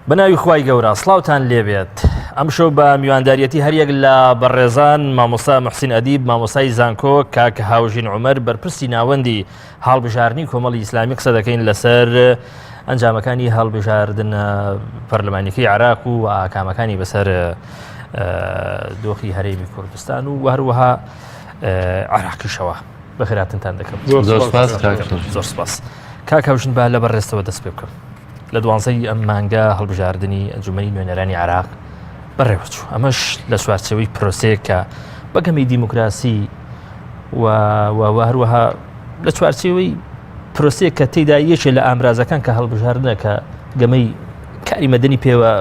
بە ناوی خوای گەورە سڵاوتان لێبێت ئەمشەو بە میوانداریەتی هەریەک لە بەڕێزان مامۆستا محسین ئەدیب مامۆستای زانکۆ کاک هاوژین عومەر بەرپرسی ناوەندی هەڵبژاردنی کۆمەڵی ئیسلامی قسە دەکەین لەسەر ئەنجامەکانی هەڵبژاردنە پەرلەمانیەکەی عراق و ئاکامەکانی بەسەر دۆخی هەرێمی کوردستان و هەروەها عراقیشەوە بەخێراتنتان دەکەم زۆر سپاس کاک هاوژین با لە بەڕێزتەوە دەست پێ بکەم لە دوانزەی ئەم مانگە هەڵبژاردنی ئەنجومەنی نوێنەرانی عراق بەڕێوەچوو ئەمەش لە چوارچێوەی پرۆسەیەک کە بەگەمی دیموکراسی و هەروەها لە چوارچێوەی پرۆسەیەک کە تێدا یەکێ لە ئامرازەکان کە هەڵبژاردنە کە گەمەی کاری مەدەنی پێوە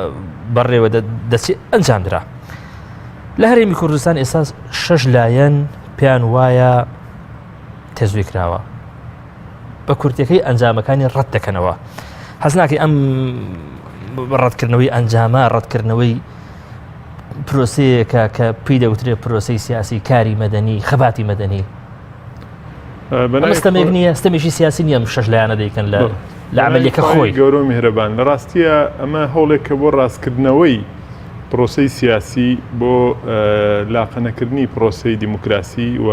بەڕێوە دەچێت ئەنجامدرا لە هەرێمی کوردستان ئێستا شەش لایەن پێیان وایە تەزوی کراوە بە کورتەکەی ئەنجامەکانی ڕەت دەکەنەوە حەز ناکەی ئەم ڕەتکردنەوەی ئەنجامە ڕەتکردنەوەی پرۆسەیەکە کە پێی دەوترێت پرۆسەی سیاسی کاری مەدەنی خەباتی مەدەنی ستەمێک نییە ستەمێکی سیاسی نییە شەش لایەنە دەیکەن لە لە عملیەکە خۆی گەورە میهرەبان لە ڕاستیە ئەمە هەوڵێک کە بۆ ڕاستکردنەوەی پرۆسەی سیاسی بۆ لاقەنەکردنی پرۆسەی دیموکراسی و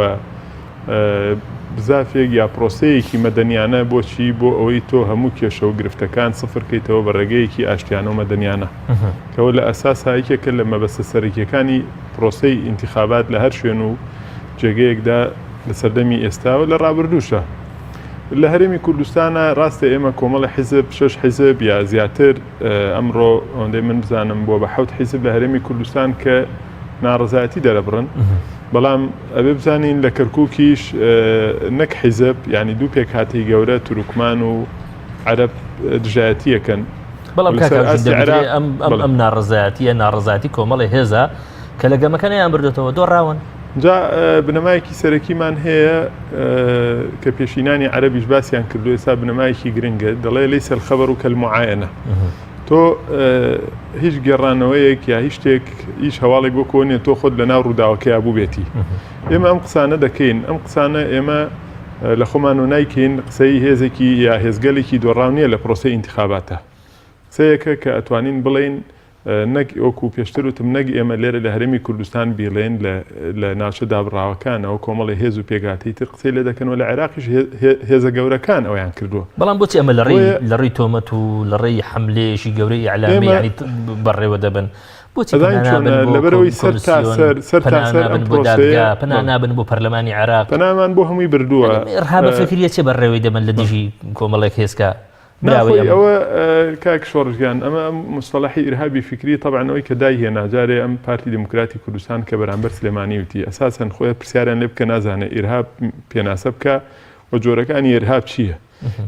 بزافێک یا پرۆسەیەکی مەدەنیانە بۆچی بۆ ئەوەی تۆ هەموو کێشە و گرفتەکان سفر کەیتەوە بە ڕێگەیەکی ئاشتیانە و مەدەنیانە کەەوە لە ئەساسا یەکێکە لە مەبەستە سەرەکیەکانی پرۆسەی ئینتیخابات لە هەر شوێن و جێگەیەکدا لە سەردەمی ئێستاوە لە ڕابردووشە لە هەرێمی کوردستانە ڕاستە ئێمە کۆمەڵی حیزب شەش حیزب یا زیاتر ئەمڕۆ ئەوەندەی من بزانم بووە بە حەوت حیزب لە هەرێمی کوردستان کە ناڕەزایەتی دەرەبڕن بەڵام ئەبێ بزانین لە کەرکووکیش نەک حیزب یعنی دوو پێکهاتەی گەورە تورکمان و عەرەب دژایەتیەکەن بەڵام ئەم ئەم ناڕزایەتیە ناڕزایەتی کۆمەڵی هێزە کە لە گەمەکەنیان بردێتەوە دۆڕاون جا بنەمایەکی سەرەکیمان هەیە کە پێشینانی عەرەبیش باسیان کردو ئێستا بنەمایەکی گرنگە دەڵێ لەیسە الخبر کالمعاینە تۆ هیچ گێڕانەوەیەک یا هیچ شتێک هیچ هەواڵێک وەکۆ نیە تۆ خۆت لە ناو ڕووداوەکەیا بووبێتی ئێمە ئەم قسانە دەکەین ئەم قسانە ئێمە لە خۆمان و نایکەین قسەی هێزێکی یا هێزگەلێکی دۆڕاو نییە لە پرۆسەی ئینتخاباتە قسەیەکە کە ئەتوانین بڵێین نەک وەکو پێشتر وتم نەک ئێمە لێرە لە هەرێمی کوردستان بیڵێن لە ناوچە دابڕاوەکانەوە کۆمەڵی هێز و پێکهاتەی تر قسەی لێ دەکەن و لە عێراقیش هێزە گەورەکان ئەویان کردووە. بەڵام بۆچی ئەمە لە ڕێی لە ڕێی تۆمەت و لە ڕێی حەملەیەکی گەورەی ئیعلامی یانی بەڕێوە دەبەن؟ بۆچی پەنا نابن بۆ کۆمسیۆن، پەنا نابن بۆ دادگا، پەنا نابن بۆ پەرلەمانی عێراق؟ پەنامان بۆ هەمووی بردووە. ئیرهابە فکریە چێ بەڕێوەی دەبەن لە دژی کۆمەڵێک هێز کە براوەی ئەم. ئەوە کاک شۆڕش گیان ئەمە ئەم موستەڵەحی ئیرهابی فیکری تەبعەن ئەوەی کە دایهێنا جارێ ئەم پارتی دیموکراتی کوردستان کە بەرامبەر سلێمانی وتی ئەساسەن خۆی پرسیاریان لێ بکە نازانێ ئیرهاب پێناسە بکا و جۆرەکانی ئیرهاب چییە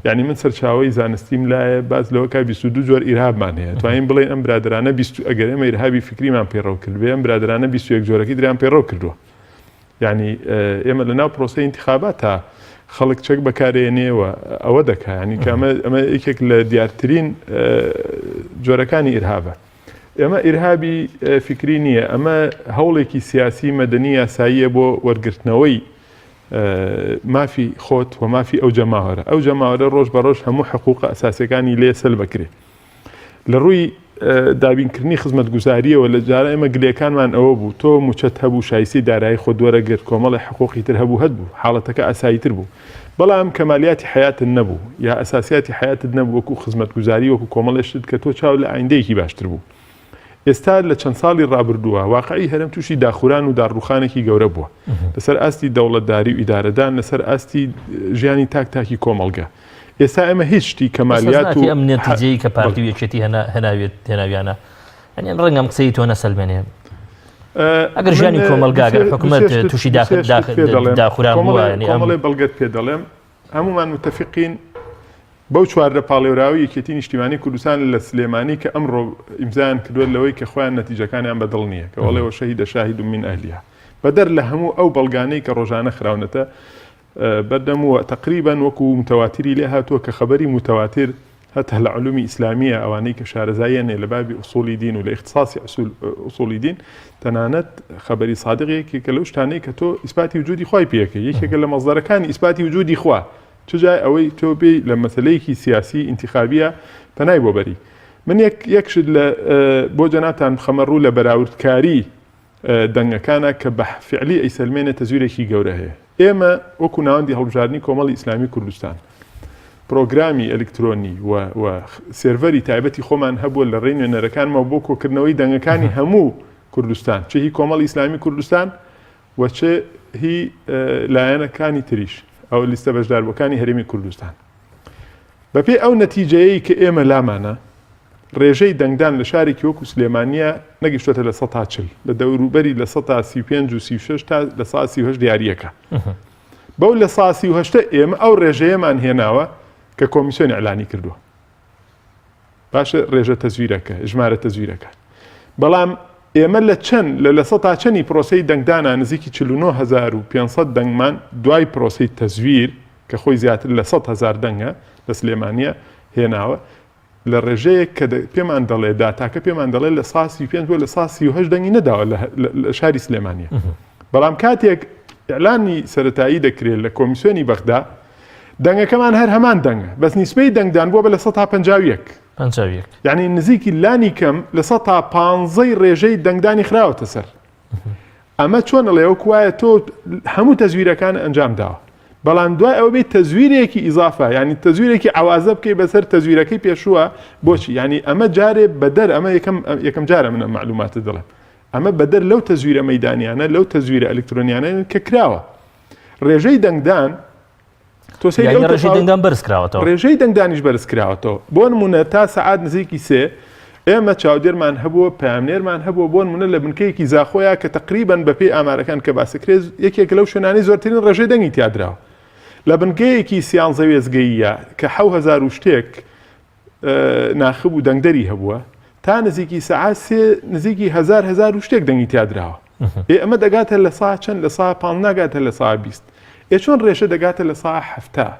یعنی من سەرچاوەی زانستیم لایە باس لەوە کا 22 جۆر ئیرهابمان هەیە توانین بڵێن ئەم برادرانە 20 ئەگەر ئێمە ئیرهابی فکریمان پەیڕەو کردبێ ئەم برادرانە 21 جۆرەکەی دریان پەیڕەو کردووە یانی ئێمە لە ناو پرۆسەی ئینتخاباتا خەڵک چەک بەکارێنێ و ئەوە دەکا ینی کە ئەمە ئەمە یەکێک لە دیارترین جۆرەکانی ئیرهابە ئێمە ئیرهابی فکری نییە ئەمە هەوڵێکی سیاسی مەدەنی یاساییە بۆ وەرگرتنەوەی مافی خۆت و مافی ئەو جەماوەرە ئەو جەماوەرە ڕۆژ بە ڕۆژ هەموو حقوقە ئەساسەکانی لێ سەل بکرێ لە ڕووی دابینکردنی خزمەتگوزارییەوە لە جاران ئێمە گلەیەکانمان ئەوە بوو تۆ مووچەت هەبوو شایستەی دارایی خۆت وەرەگرت کۆمەڵێ حقوقی تر هەبوو هەت بوو حاڵەتەکە ئاساییتر بوو بەڵام کەمالیاتی حەیاتت نەبوو یا ئەساسیاتی حەیاتت نەبوو وەکو خزمەتگوزاری وەکو کۆمەڵێ شت کە تۆ چاو لە ئایندەیەکی باشتر بوو ئێستا لە چەند ساڵی ڕابردووە واقعی هەرێم تووشی داخوران و داڕوخانێکی گەورە بووە لەسەر ئاستی دەوڵەتداری و ئیدارەدان لەسەر ئاستی ژیانی تاک تاکی کۆمەڵگە ئێستا ئێمە هیچ شتی کەمالیات و ئەم نەتیجەی کە پارتی و یەکێتی هێناوێت هێناویانە ئەنی ئەم ڕەنگە ئەم قسەی تۆ نەسەلمێنێ ئەگەر ژیانی کۆمەڵگا گەر حکومەت تووشی داخل داخوران بووە کۆمەڵێ بەڵگەت پێ دەڵێم هەمومان متفقین بەو 14 پاڵێوراوی یەکێتی نیشتیمانی کوردستان لە سلێمانی کە ئەمڕۆ ئیمزایان کردووە لەوەی کە خۆیان نەتیجەکانیان بەدڵ نییە کە وەڵێ وشهد شاهد من أهلها بەدەر لە هەموو ئەو بەڵگانەی کە ڕۆژانە خراونەتە بەردەم و تەقریبەن وەکو متەواتری لێ هاتووە کە خەبەری متەواتر هەتا لە علومی ئیسلامیە ئەوانەی کە شارەزاییان هەیە لە بابی ئوسوڵی دین و لە ئیختساسی ئوسوڵی دین تەنانەت خەبەری سادق یەکێکە لەو شتانەی کە تۆ ئیسپاتی وجودی خوای پێ ئەکەی یەکێکە لە مەسدەرەکانی ئیسپاتی وجودی خوا چ جای ئەوەی تۆ بێی لە مەسەلەیەکی سیاسی ئینتیخابیە پەنای بۆ بەری. من یەک یەک شت لە بۆ جەنابتان بخەمە ڕوو لە بەراوردکاری دەنگەکانە کە بە فعلی ئەیسەلمێنێ تەزویرێکی گەورە هەیە. ئێمە وەکو ناوەندی هەڵبژاردنی کۆمەڵی ئیسلامی کوردستان پرۆگرامی ئەلکترۆنی و و سێرڤەری تایبەتی خۆمان هەبووە لە ڕێی نوێنەرەکانمەوە بۆ کۆکردنەوەی دەنگەکانی هەموو کوردستان چ هی کۆمەڵی ئیسلامی کوردستان و چ هی لایەنەکانی تریش ئەو لیستە بەشداربووەکانی هەرێمی کوردستان. بەپێی ئەو نەتیجەیەی کە ئێمە لامانە، ڕێژەی دەنگدان لە شارێکی وەکو سلێمانییە نەگەیشتووەتە 40%، لە دەوروبەری 35% و 36 تا 38% دیارییەکە. بەو 38% ئێمە ئەو ڕێژەیەمان هێناوە کە کۆمیسیۆن ئیعلانی کردووە. باشە ڕێژە تەزویرەکە، ژمارە تەزویرەکە. بەڵام ئێمە لە چەند لە لە سەتا چەنی پرۆسەی دەنگدانا نزیکی 49500 دەنگمان دوای پرۆسەی تەزویر کە خۆی زیاتر لە 100 هەزار دەنگە لە سلێمانیە هێناوە لە ڕێژەیەک کە پێمان دەڵێ داتاکە پێمان دەڵێ لە سا 35 بۆ لە سا 38 دەنگی نەداوە لە شاری سلێمانیە بەڵام کاتێک ئیعلانی سەرەتایی دەکرێت لە کۆمیسیۆنی بەغدا دەنگەکەمان هەر هەمان دەنگە بەس نیسبەی دەنگدان بووە بە 51%. 51. یعنی نزیکی لانی کەم 15% ڕێژەی دەنگدانی خراوەتە سەر. ئەمە چۆن ئەڵێ وەکو وایە تۆ هەموو تەزویرەکان ئەنجام داوە بەڵام دوای ئەوە بێت تەزویرێکی ئیزافە یعنی تەزویرێکی عوازە بکەی بەسەر تەزویرەکەی پێشووە بۆچی یعنی ئەمە جارێ بەدەر ئەمە یەکەم یەکەم جارە منە معلوماتە دەڵێم ئەمە بەدەر لەو تەزویرە مەدانیانە لەو تەزویرە ئەلکترۆنیانە کە کراوە ڕێژەی دەنگدان تۆ سەیری ئەو ڕێژەی دەنگدان بەرز کراوەتەوە. ڕێژەی دەنگدانیش بەرز کراوەتەوە. بۆ نمونە تا سەعات نزیکی سێ ئێمە چاودێرمان هەبووە، پەیامنێرمان هەبووە، بۆ نمونە لە بنکەیەکی زاخۆیا کە تەقریبەن بەپێی ئامارەکان کە باسکرێ یەکێک لەو شوێنانەی زۆرترین ڕێژەی دەنگی تیا دراوە. لە بنکەیەکی سیانزە وێستگەییە کە 7000 و شتێک ناخب و دەنگدەری هەبووە تا نزیکی سەعات سێ نزیکی هەزار هەزار و شتێک دەنگی تیا دراوە ئێ ئەمە دەگاتە لە سا چەند لە سا پان ناگاتە لە سا 20 ئێ چۆن ڕێژە دەگاتە لە سا 70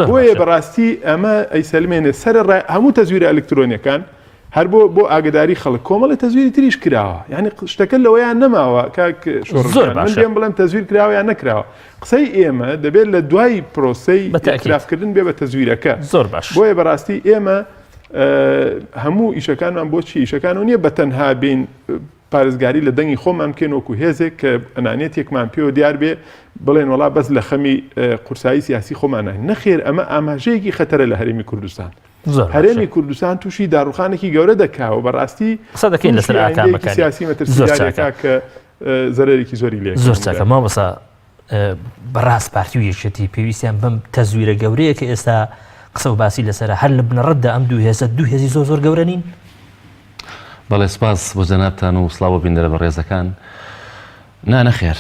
بۆیە بەڕاستی ئەمە ئەیسەلمێنێ سەر هەموو تەزویرە ئەلکترۆنیەکان هەر بۆ بۆ ئاگداری خەڵک کۆمەڵی تەزویری تریش کراوە یعنی شتەکە لەوەیان نەماوە کاک شۆڕ من بێم بڵێم تەزویر کراوە یان نەکراوە قسەی ئێمە دەبێت لە دوای پرۆسەی ئیعترافکردن بێ بە تەزویرەکە. زۆر باش. بۆیە بەڕاستی ئێمە هەموو ئیشەکانمان بۆچی ئیشەکان و نییە بە تەنها بین پارێزگاری لە دەنگی خۆمان بکەین وەکو هێزێک کە ئەنانێتێکمان پێوە دیار بێ بڵێن وڵا بەس لە خەمی قورسایی سیاسی خۆمانە نەخێر ئەمە ئاماژەیەکی خەتەرە لە هەرێمی کوردستان. هەرێمی کوردستان تووشی داڕوخانێکی گەورە دەکاوە بەڕاستی قسە دەکەین لەسەر ئاکامەکانی سیاسی مەترسیدارێکا کە زەرەرێکی زۆری لێ زۆر چاکە مامۆستا بەڕاست پارتی و یەکێتی پێویستیان بەم تەزویرە گەورەیە کە ئێستا قسە و باسی لەسرە هەر لە بنەڕەتدا ئەم دوو هێزە دوو هێزی زۆر زۆر گەورە نین. بەڵێ سپاس بۆ جەنابتان و سڵاو بۆ بینەرە بەڕێزەکان. نا نەخێر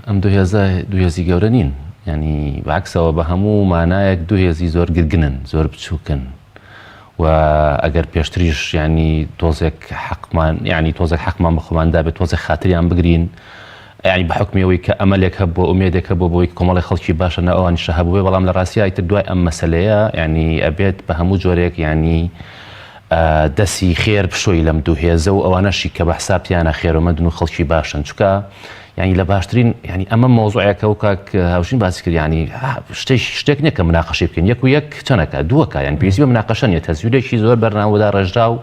ئەم دوو هێزە دوو هێزی گەورە نین ینی بەعکسەوە بە هەموو مانایەک دوو هێزی زۆر گرگنن زۆر بچووکن و ئەگەر پێشتریش ینی تۆزێک حەقمان ینی تۆزێک حەقمان بە خۆمان دابێت تۆزێک خاتریان بگرین ینی بە حکمی ئەوەی کە ئەمەلێک هەبووە ئومێدێک هەبووە بۆی کۆمەڵی خەڵکی باشە نە ئەوانیشە هەبووێ بەڵام لە ڕاستیا ئیتر دوای ئەم مەسەلەیە ینی ئەبێت بە هەموو جۆرێک ینی دەسی خێر بشۆی لەم دوو هێزە و ئەوانەشی کە بە حساب تیانە خێرۆمەندن و خەڵکی باشن چونکە یعنی لە باشترین یعنی ئەمە مەوزوعێکە و کاک هاوژین باسی کرد یعنی شتێک شتێک نییە کە مناقەشەی بکەین یەک و یەک چەنەکە دووەکە یعنی پێویستی بە مناقەشە نییە تەزویرێکی زۆر بەرنامەدا ڕێژراو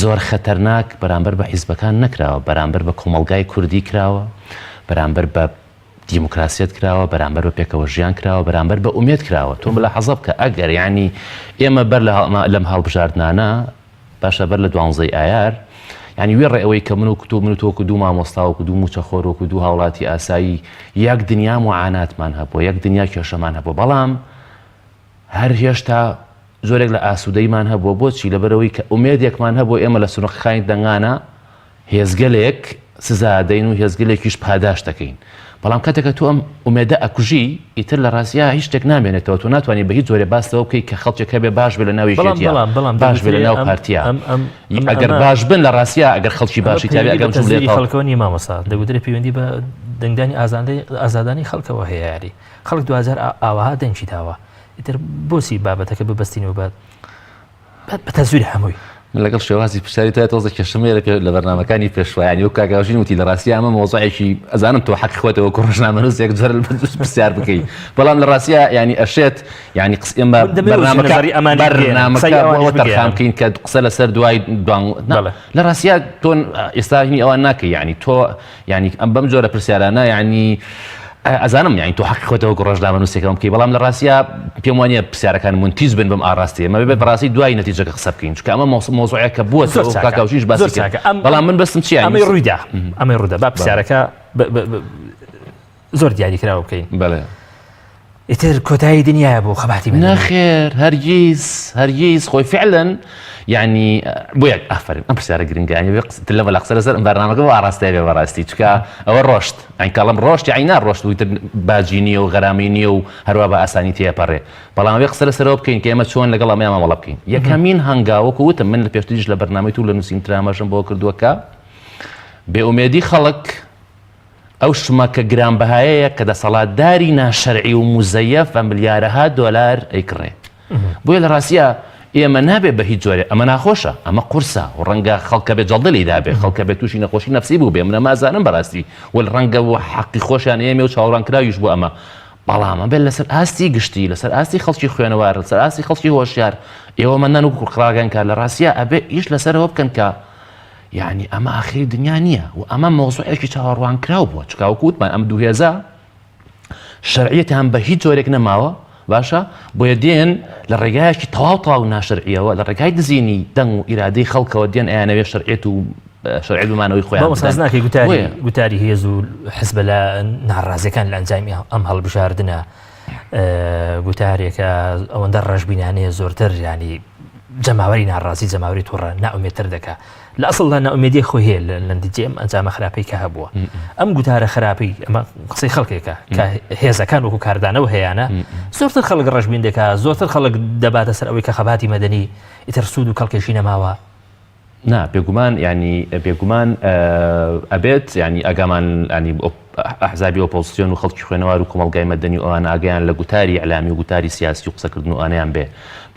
زۆر خەتەرناک بەرامبەر بە حیزبەکان نەکراوە بەرامبەر بە کۆمەڵگای کوردی کراوە بەرامبەر بە دیموکراسیەت کراوە، بەرامبەر بە پێکەوە ژیان کراوە، بەرامبەر بە ئومێد کراوە. تۆ ملاحەزە بکە ئەگەر یانی ئێمە بەر لەم هەڵبژاردنانە باشە بەر لە دوانزەی ئایار یانی وێڕێ ئەوەی کە من و کتۆ من و تۆ وەکو دوو مامۆستا وەکو دوو مووچەخۆر وەکو دوو هاوڵاتی ئاسایی یەک دنیا موعاناتمان هەبووە یەک دنیا کێشەمان هەبووە بەڵام هەر هێشتا جۆرێک لە ئاسوودەیمان هەبووە، بۆچی؟ لەبەرئەوەی کە ئومێدێکمان هەبووە ئێمە لە سنوقەکانی دەنگانا هێزگەلێک سزا ئەدەین و هێزگەلێکیش پاداشت دەکەین. بەڵام کاتێک کە تۆ ئەم ئومێدە ئەکوژی، ئیتر لە ڕاستیا هیچ شتێک نامێنێتەوە، تۆ ناتوانی بە هیچ جۆرێ باس لەوە بکەی کە خەڵکێک هەبێ باش بێ لە ناو بەڵام یەکێتیا، بەڵام بەڵام باش بێ لە دەگوترێ ناو ئەم پارتیا. ئەم ئەم ئەم ئەگەر ئەمە باش بن لە ڕاستیا ئەگەر خەڵکی ئەمە باشی تیا بێ پەیوەندی ئەگەر بە ئەم جوملەیە تەزویری تەواو خەڵکەوە نییە مامۆستا، دەگوترێ پەیوەندی بە دەنگدانی ئازادەی ئازادانەی خەڵکەوە هەیە یاری خەڵک دواجار ئاوەها دەنگی داوە. ئیتر بۆچی بابەتەکە ببەستینەوە بە بە تەزویر هەمووی؟ من لەگەڵ شێوازی پرسیاری تۆ تۆزە کێشەم هەیە لە بەرنامەکانی پێشوا یانی وەک کاک هاوژین وتی لە ڕاستیا ئەمە مەوزوعێکی ئەزانم تۆ حەقی خۆتە وەکو ڕۆژنامەنووس یەک جۆر پرسیار بکەی بەڵام لە ڕاستیا یانی ئەشێت یانی قس ئێمە من دەمەوێت بەرنامەکە نەزەری ئەمانی بگەیەنم، قسەی بەرنامەکە بۆ ئەوانیش ئەوە تەرخان بگەیەنم. بکەین کە قسە لەسەر دوای دوان نا بەڵێ. لە ڕاستیا تۆ ئێستا هینی ئەوان ناکەی یانی تۆ یانی ئەم بەم جۆرە پرسیارانە یانی ئەزانم یانی تۆ حەقی خۆتە وەکو ڕۆژنامەنووسێک ئەمە بکەی بەڵام لە ڕاستیا پێم وانییە پرسیارەکان مونتیج بن بەم ئاڕاستەیە مەبێ بەڕاستی دوای نەتیجەکە قسە بکەین چونکە ئەمە مەوزوعێکە بووە زۆر چاکە کاک هاوژینیش باسی زۆر کرد چاکە ئەم بەڵام من بەسم چییە ئەمەی ڕوویدا ئەمەی ڕوودا با پرسیارەکە زۆر دیاریکراوە بکەین بەڵێ ئیتر کۆتایی دنیایە بۆ خەباتی مەدەنی. نەخێر هەرگیز هەرگیز خۆی فعلەن یعنی بۆ یەک ئافرین ئەم پرسیارە گرنگە یعنی بێ قسە لەمە لە قسە لەسەر ئەم بەرنامەکە بۆ ئاراستەیە بێ بەڕاستی چونکە ئەوە ڕۆشت یعنی کاڵم ڕۆشت یعنی نا ڕۆشت و ئیتر باجی نییە و غەرامەی نییە و هەروا بە ئاسانی تێپەڕێ بەڵام ئەبێ قسە لەسەرەوە بکەین کە ئێمە چۆن لەگەڵ ئەمەیا مامەڵە بکەین یەکەمین هەنگاو وەکو وتم من لە پێشتریش لە بەرنامەی تو لە نووسین ترامەشم بۆ کردووە کە بێئومێدی خەڵک ئەو شمەکە گرانبەهایەیە کە دەسەڵاتداری ناشەرعی و موزەیەف بە ملیارەها دۆلار ئەیکڕێ. بۆیە لە ڕاستیا ئێمە نابێ بە هیچ جۆرێ ئەمە ناخۆشە، ئەمە قورسە و ڕەنگە خەڵکە بێ جەڵدە لێی دابێ، خەڵکە بێ تووشی نەخۆشی نەفسی بووبێ، من ئەمە ئەزانم بەڕاستی و ڕەنگە و حەقی خۆشیان ئێمێ و چاوەڕوانکراویش بوو ئەمە. بەڵام ئەبێ لەسەر ئاستی گشتی، لەسەر ئاستی خەڵکی خوێنەوار، لەسەر ئاستی خەڵکی هۆشیار، ئێوە مەننان و ڕاگەیاندکار لە ڕاستیا ئەبێ ئیش لەسەرەوە بکەن کە یەعنی ئەمە ئاخری دنیا نییە و ئەمە مەوزوعێکی چاوەڕوانکراو بووە چونکە وەکو وتمان ئەم دوو هێزە شەرعیەتیان بە هیچ جۆرێک نەماوە باشە بۆیە دێن لە ڕێگایەکی تەواو تەواو ناشەرعیەوە لە ڕێگای دزینی دەنگ و ئیرادەی خەڵکەوە دێن ئەیانەوێ شەرعیەت و شەرعیەت بمانەوەی خۆیان مامۆستا بدەن. ناکەی گوتاری بۆیە گوتاری هێز و حزبە لە ناڕازیەکان لە ئەنجامی ئەم هەڵبژاردنە گوتارێکە ئەوەندە ڕەشبینانەیە زۆرتر ینی جەماوەری ناڕازی جەماوەری تووڕە نائومێتر دەکا لە ئەسڵدا نائومێدی خۆی هەیە لە نەتیجەی ئەم ئەنجامە خراپەی کە هەبووە ئەم گوتارە خراپی ئەمە قسەی خەڵکێکە کە هێزەکان وەکو کاردانەوە هەیەە زۆرتر خەڵک ڕەشبین دەکا زۆرتر خەڵک دەباتە سەر ئەوەی کە خەباتی مەدەنی ئیتر سوود و کەڵکێکی نەماوە نا بێگومان یانی بێگومان ئەبێت یانی ئاگامان ینی ئەحزابی ئۆپۆزسیۆن و خەڵکی خوێنەوار و کۆمەڵگای مەدەنی و ئەوانە ئاگایان لە گوتاری ئیعلامی و گوتاری سیاسی و قسەکردن و ئەوانەیان بێ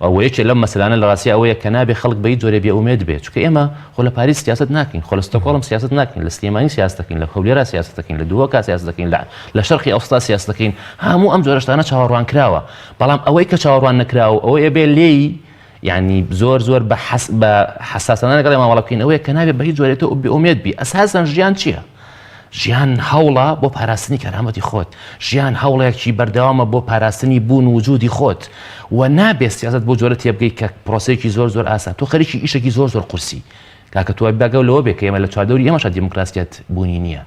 ئەوە یەکێ لەم مەسەلانە لە ڕاستیا ئەوەیە کە نابێ خەڵک بە هیچ جۆرێ بێ ئومێد بێ چونکە ئێمە خۆ لە پاریس سیاسەت ناکەین خۆ لە ستۆکۆڵم سیاسەت ناکەین لە سلێمانی سیاسەت دەکەین لە هەولێرا سیاسەت دەکەین لە دهۆکا سیاسەت دەکەین لە لە شەرقی ئەوستا سیاسەت دەکەین هەموو ئەم جۆرە شتانە چاوەڕوان کراوە بەڵام ئەوەی کە چاوەڕوان نەکراوە ئەوەیە بێ لێی یانی زۆر زۆر بە حەس بە حەساسانە لەگەڵی مامەڵە بکەین ئەوەیە کە نابێت بە هیچ جۆرێک تۆ بێئومێد بی ئەساسەن ژیان چییە؟ ژیان هەوڵە بۆ پاراستنی کەرامەتی خۆت ژیان هەوڵێکی بەردەوامە بۆ پاراستنی بوون و وجودی خۆت و نابێت سیاسەت بۆ جۆرە تێبگەی کە پرۆسەیەکی زۆر زۆر ئاسان تۆ خەریکی ئیشێکی زۆر زۆر قورسی کاکە تۆ باگەو لەوە بێ کە ئێمە لە چواردەوری ئێمەشا دیموکراسیەت بوونی نییە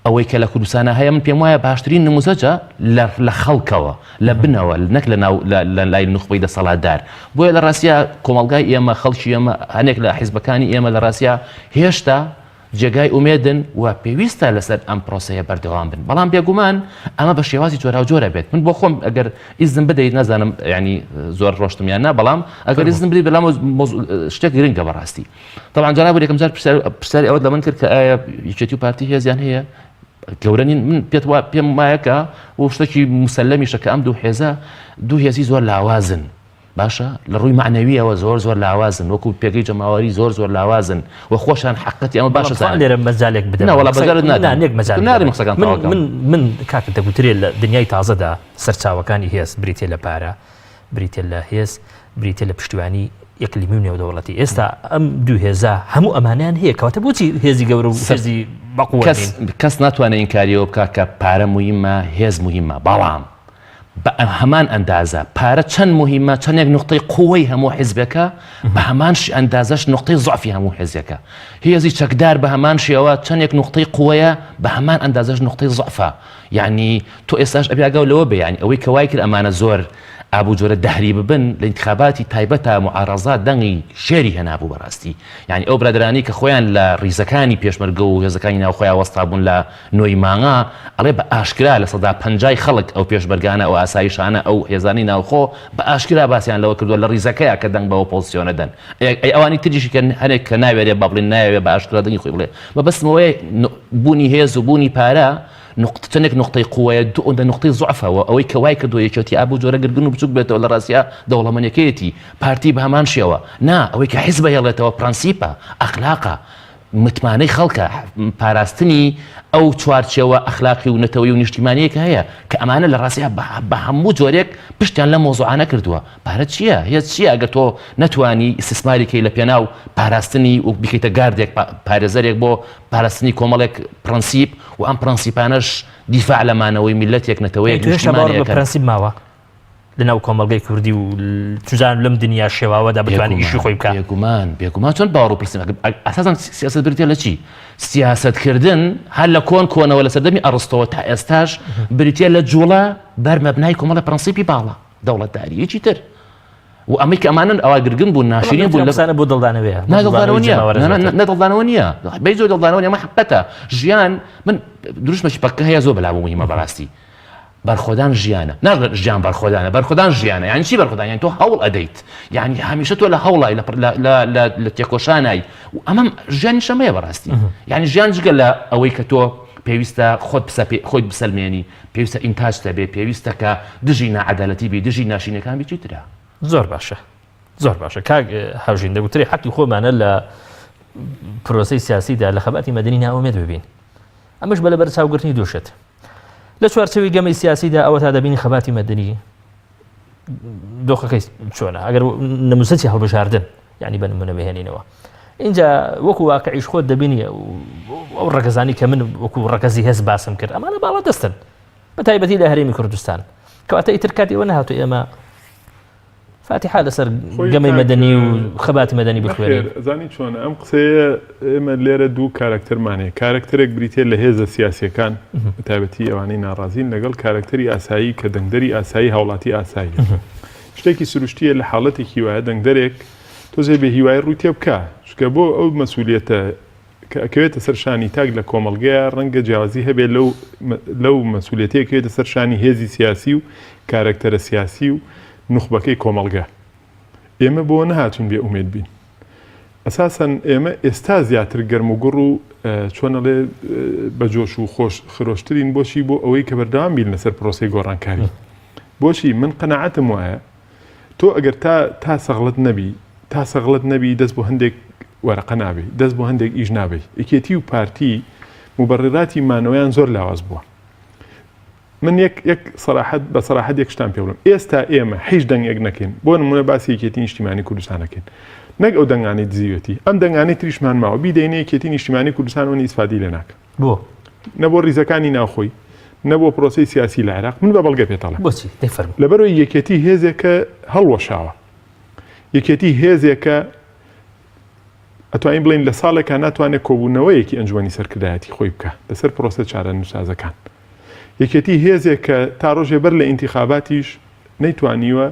ئەوەی کە لە کوردستانا هەیە من پێم وایە باشترین نموزەجە لە لە خەڵکەوە لە بنەوە نەک لە ناو لە لای نوخبەی دەسەڵاتدار بۆیە لە ڕاستیا کۆمەڵگای ئێمە خەڵکی ئێمە هەنێک لە حیزبەکانی ئێمە لە ڕاستیا هێشتا جێگای ئومێدن و پێویستە لەسەر ئەم پرۆسەیە بەردەوام بن بەڵام بێگومان ئەمە بە شێوازی جۆراوجۆرە بێت من بۆ خۆم ئەگەر ئیزنم بدەیت نازانم ینی زۆر ڕۆشتم یان نا بەڵام ئەگەر ئیزنم بدەیت بەلام شتێک گرنگە بەڕاستی طبعا جەناب یەکەم جار پرسیاری ئەوەت لە من کرد کە ئایا یەکێتی و پارتی هێزیان هەیە گەورە نین من پێت وا پێم وایە کە و شتێکی مسللەمیشە کە ئەم دوو حێزە دوو هێزی زۆر لاوازن باشە لە ڕووی معنەویەوە زۆر زۆر لاوازن وەکو پێگەی جەماوەری زۆر زۆر لاوازن و خۆشان حقەتی ئەمە باشە زان لێرە مەجالێک بدە وەڵا بەجارت نادەم نێک مەجال نارم قسەکان من من من کاکە دەگوترێت لە دنیای تازەدا سەرچاوەکانی هێز بریتە لە پارە بریتیە لە هێز، بریتیە لە پشتیوانی ئیقلیمی و نێودەوڵەتی. ئێستا ئەم دوو هێزە هەموو ئەمانەیان هەیە، کەواتە بۆچی هێزی گەورە و هێزی بەقوەت کەس نین؟ کەس ناتوانێت ئینکاری ئەوە بکات کە پارە موهیمە، هێز موهیمە، بەڵام بە هەمان ئەندازە پارە چەند موهیمە، چەندێک نوقتەی قوەی هەموو حیزبێکە، بە هەمان ئەندازەش نوقتەی زەعفی هەموو حیزێکە. هێزی چەکدار بە هەمان شێوە چەندێک نوقتەی قوەیە، بە هەمان ئەندازەش نوقتەی زەعفە. یەعنی تۆ ئێستاش ئەبێ ئاگاو لەوە بێ یەعنی ئەوەی کە وای کرد ئەمانە زۆر ئابوو جۆرە دەهری ببن لە ئینتخاباتی تایبەتا موعارەزە دەنگی شێری هێنابوو بەڕاستی یەعنی ئەو برادەرانەی کە خۆیان لە ڕیزەکانی پێشمەرگە و هێزەکانی ناوخۆیا وەستابوون لە نۆی مانگا ئەڵێ بە ئاشکرا 50%ی خەڵک ئەو پێشمەرگانە ئەو ئاسایشانە ئەو هێزانەی ناوخۆ بە ئاشکرا باسیان لەوە کردووە لە ڕیزەکەیا کە دەنگ بە ئۆپۆزسیۆنە دەن ئەی ئەوانی تریشی کە هەنێک کە ناوێرێ با بڵێن نایەوێ بە ئاشکرا دەنگی خۆی بڵێ مەبەستم ئەوەیە بوونی هێز و بوونی پارە. نقطە چەندێک نقطەی قوەیە دوو ئەوەندە نقطەی زعفە و ئەوەی کە وای کردووە یەکێتی ئابوو جۆرە گرگن و بچوک بێتەوە لە ڕاستیا دەوڵەمەنیەکەیەتی پارتی بە هەمان شێوە نا ئەوەی کە حیزب هێڵێتەوە پرەنسیپە ئەخلاقە متمانەی خەڵکە پاراستنی ئەو چوارچێوە ئەخلاقی و نەتەوەی و نیشتیمانیە کە هەیە کە ئەمانە لە ڕاستیا بە هەموو جۆرێک پشتیان لەم مەوزوعانە کردووە پارە چییە؟ هێز چییە ئەگەر تۆ نەتوانی ئیستیسماری کەی لە پێناو پاراستنی و بیکەیتە گاردێک پارێزەرێک بۆ پاراستنی کۆمەڵێک پرەنسیپ و ئەم پرەنسیپانەش دیفاع لە مانەوەی میللەتێک نەتەوەیەک تۆ هێشتا باوەڕت بە نیشتیمانێکن. پرەنسیپ ماوە لەناو کۆمەڵگەی کوردی و چزان لەم دنیا شێواوەدا بتوانێت ئیشی خۆی بکا؟ بێگومان بێگومان چۆن باوەڕ و پرسیپ ئەساسەن سیاسەت بریتیە لە چی؟ سیاسەتکردن هەر لە کۆن کۆنەوە لە سەردەمی ئەڕستۆوە تا ئێستاش بریتیە لە جوڵە بەر مەبنای کۆمەڵە پرەنسیپی باڵا. دەوڵەتدارییەکی تر و ئەمەی کە ئەمانەن ئەوا گرگن بوون ناشرین بوون لە قسانە بۆ دڵدانەوەیە نا دڵدانەوە نییە نە دڵدانەوە نییە بەی زۆر دڵدانەوە نییە ئەمە حەقیقەتە ژیان من دروشمێکی پەککە هەیە زۆر بەلام مهمە بەڕاستی بەرخۆدان ژیانە ناڵێن ژیان بەرخۆدانە بەرخۆدان ژیانە یعنی چی بەرخۆدان یعنی تۆ هەوڵ ئەدەیت یعنی هەمیشە تۆ لە هەوڵای لە لە لە لە تێکۆشانای و ئەمە ژیانی شەمەیە بەڕاستی یعنی ژیان جگە لە ئەوەی کە تۆ پێویستە خۆت بسەپێ خۆیت بسەلمێنی پێویستە ئینتاجت هەبێ، پێویستە کە دژی ناعەدالەتی بی، دژی ناشرینیەکان بی، چیترە؟ زۆر باشە زۆر باشە کاک هاوژین دەگوترێ حەقی خۆمانە لە پرۆسەی سیاسیدا لە خەباتی مەدەنی نائومێد ببین ئەمەش بە لەبەر چاوگرتنی دوو شت لە چوارچێوەی گەمەی سیاسیدا ئەوە تا دەبینی خەباتی مەدەنی دۆخەکەی چۆنە ئەگەر نموزەجی هەڵبژاردن یعنی بە نمونە بهێنینەوە اینجا وەکو واقعیش خۆت دەبینی ئەو ڕەگەزانی کە من وەکو ڕەگەزی هێز باسم کرد ئەمانە باڵا دەستن بە تایبەتی لە هەرێمی کوردستان کەواتە ئیتر کاتی ئەوە نهاتو ئێمە فاتیحا لەسەر گەمەی مەدەنی و خەباتی مەدەنی بخوێنین. ئەزانی چۆنە ئەم قسەیە ئێمە لێرە دوو کارەکتەرمان هەیە کارەکتەرێک بریتیە لە هێزە سیاسیەکان بەتایبەتی ئەوانەی ناڕازین لەگەڵ کارەکتەری ئاسایی کە دەنگدەری ئاسایی هاوڵاتی ئاساییە شتێکی سروشتیە لە حاڵەتێکی وایە دەنگدەرێک تۆزێ بێ هیوای ڕووی تێ بکا چونکە بۆ ئەو مەسولیەتە کە ئەکەوێتە سەر شانی تاک لە کۆمەڵگەیا ڕەنگە جیاوازی هەبێ لەو لەو مەسولیەتەی ئەکەوێتە سەر شانی هێزی سیاسی و کارەکتەرە سیاسی و نوخبەکەی کۆمەڵگە. ئێمە بۆ نەهاتوین بێ ئومێد بین. ئەساسەن ئێمە ئێستا زیاتر گەرم و گوڕ و چۆن ئەڵێ بە جۆش و خۆش خرۆشترین بۆچی بۆ ئەوەی کە بەردەوام بین لەسەر پرۆسەی گۆڕانکاری. بۆچی من قەناعەتم وایە تۆ ئەگەر تا تا سەغڵەت نەبی تا سەغڵەت نەبی دەست بۆ هەندێک وەرەقە نابی دەست بۆ هەندێک ئیش نابی یەکێتی و پارتی موبەڕیراتی مانەوەیان زۆر لاواز بووە من یەک یەک سەراحەت بە سەراحەت یەک شتان پێ بڵێم ئێستا ئێمە هیچ دەنگێک نەکەین بۆ نمونە باسی یەکێتی نیشتیمانی کوردستان نەکەین نەک ئەو دەنگانەی دزیوێتی ئەم دەنگانەی تریشمان ماوە بیدەینە یەکێتی نیشتیمانی کوردستان و ئیسفادی لێ ناکە بۆ؟ نە بۆ ڕیزەکانی ناوخۆی نە بۆ پرۆسەی سیاسی لە عێراق من بە بەڵگە پێت ئەڵێم. بۆچی؟ دەی فەرموو. لەبەرئەوەی یەکێتی هێزێکە هەڵوەشاوە. یەکێتی هێزێکە ئەتوانین بڵێین لە ساڵێکا ناتوانێت کۆبوونەوەیەکی ئەنجومەنی سەرکردایەتی خۆی بکا لەسەر پرۆسە چارەنووسسازەکان. یەکێتی هێزێکە تا ڕۆژێ بەر لە ئینتیخاباتیش نەیتوانیوە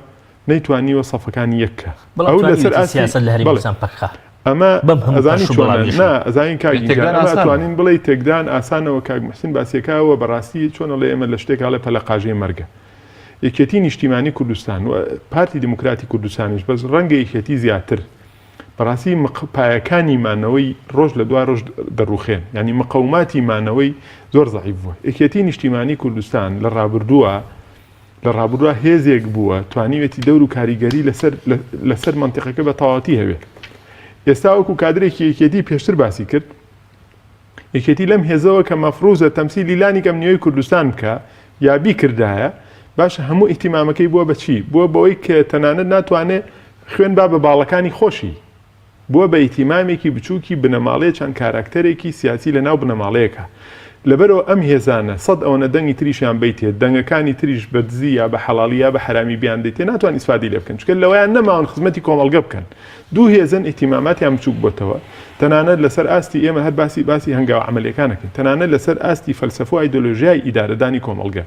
نەیتوانیوە سەفەکانی یەک کە. بەڵام ئەو لەسەر توانیویەتی ئاستی سیاسەت لە هەرێمی بەڵێ کوردستان پەک خا. ئەمە بەم هەموو ئەزانی پەرش و چۆنە بڵاویەشەوە. نا ئەزانین کاک ئینجا تێکدان ئەمە ئاسانە. ئەتوانین بڵێی تێکدان ئاسانەوە کاک محسین باسیەکە وە بەڕاستی چۆن ئەڵێ ئێمە لە شتێک ئەڵێ پەلەقاژەی مەرگە یەکێتی نیشتیمانی کوردستان و پارتی دیموکراتی کوردستانیش بەس ڕەنگە یەکێتی زیاتر بەڕاستی مق پایەکانی مانەوەی ڕۆژ لە دوا ڕۆژ دەڕوخێن یعنی مقەوماتی مانەوەی زۆر زەعیف بووە یەکێتی نیشتیمانی کوردستان لە ڕابردووە لە ڕابردووە هێزێک بووە توانیوێتی دەور و کاریگەری لەسەر لەسەر مەنتیقەکە بە تەواوەتی هەبێت. ئێستا وەکو کادرێکی یەکێتی پێشتر باسی کرد یەکێتی لەم هێزەوە کە مەفروزە تەمسیلی لانی کەم نیوەی کوردستان بکە یا بیکردایە باشە هەموو ئیهتیمامەکەی بووە بە چی بووە بەوەی کە تەنانەت ناتوانێت خوێن با بە باڵەکانی خۆشی بووە بە ئیهتیمامێکی بچووکی بنەماڵەیە چەند کاراکتەرێکی سیاسی لە ناو بنەماڵەیەکا. لەبەرئەوە ئەم هێزانە سەد ئەوەنە دەنگی تریشیان بەیتێ، دەنگەکانی تریش بە دزی یا بە حەڵاڵی یا بە حەرامی بیاندەیتێ ناتوان ئیسفادەی لێ بکەن چونکە لەوەیان نەماون خزمەتی کۆمەڵگە بکەن. دوو هێزن ئیهتیماماتیان بچووک بۆتەوە. تەنانەت لەسەر ئاستی ئێمە هەر باسی باسی هەنگاوە عەمەلیەکان ئەکەین تەنانەت لەسەر ئاستی فەلسەفە و ئایدۆلۆژیای ئیدارەدانی کۆمەڵگە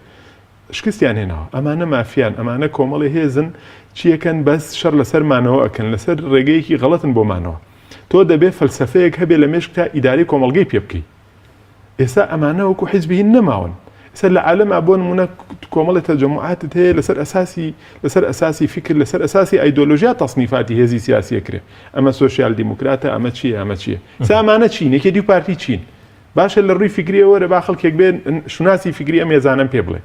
شکستیان هێناوە ئەمانە مافیان ئەمانە کۆمەڵی هێزن چیەکەن بەس شەڕ لەسەر مانەوە ئەکەن لەسەر ڕێگەیەکی غەڵەتن بۆ مانەوە تۆ دەبێ فەلسەفەیەک هەبێ لە مێشکتا ئیدارەی کۆمەڵگەی پێ بکەی ئێستا ئەمانە وەکو حیزبی هین نەماون ئێستا لە عالەما بۆ نمونە کۆمەڵی تەجەموعاتت هەیە لەسەر ئەساسی لەسەر ئەساسی فکر لەسەر ئەساسی ئایدۆلۆژیا تەسنیفاتی هێزی سیاسیە کرێ ئەمە سۆسیال دیموکراتە ئەمە چییە ئەمە چییە ئێستا ئەمانە چین یەکێتی و پارتی چین؟ باشە لە ڕووی فیکریەوە وەرە با خەڵکێک بێ شوناسی فیکری ئەم هێزانەم پێ بڵێ.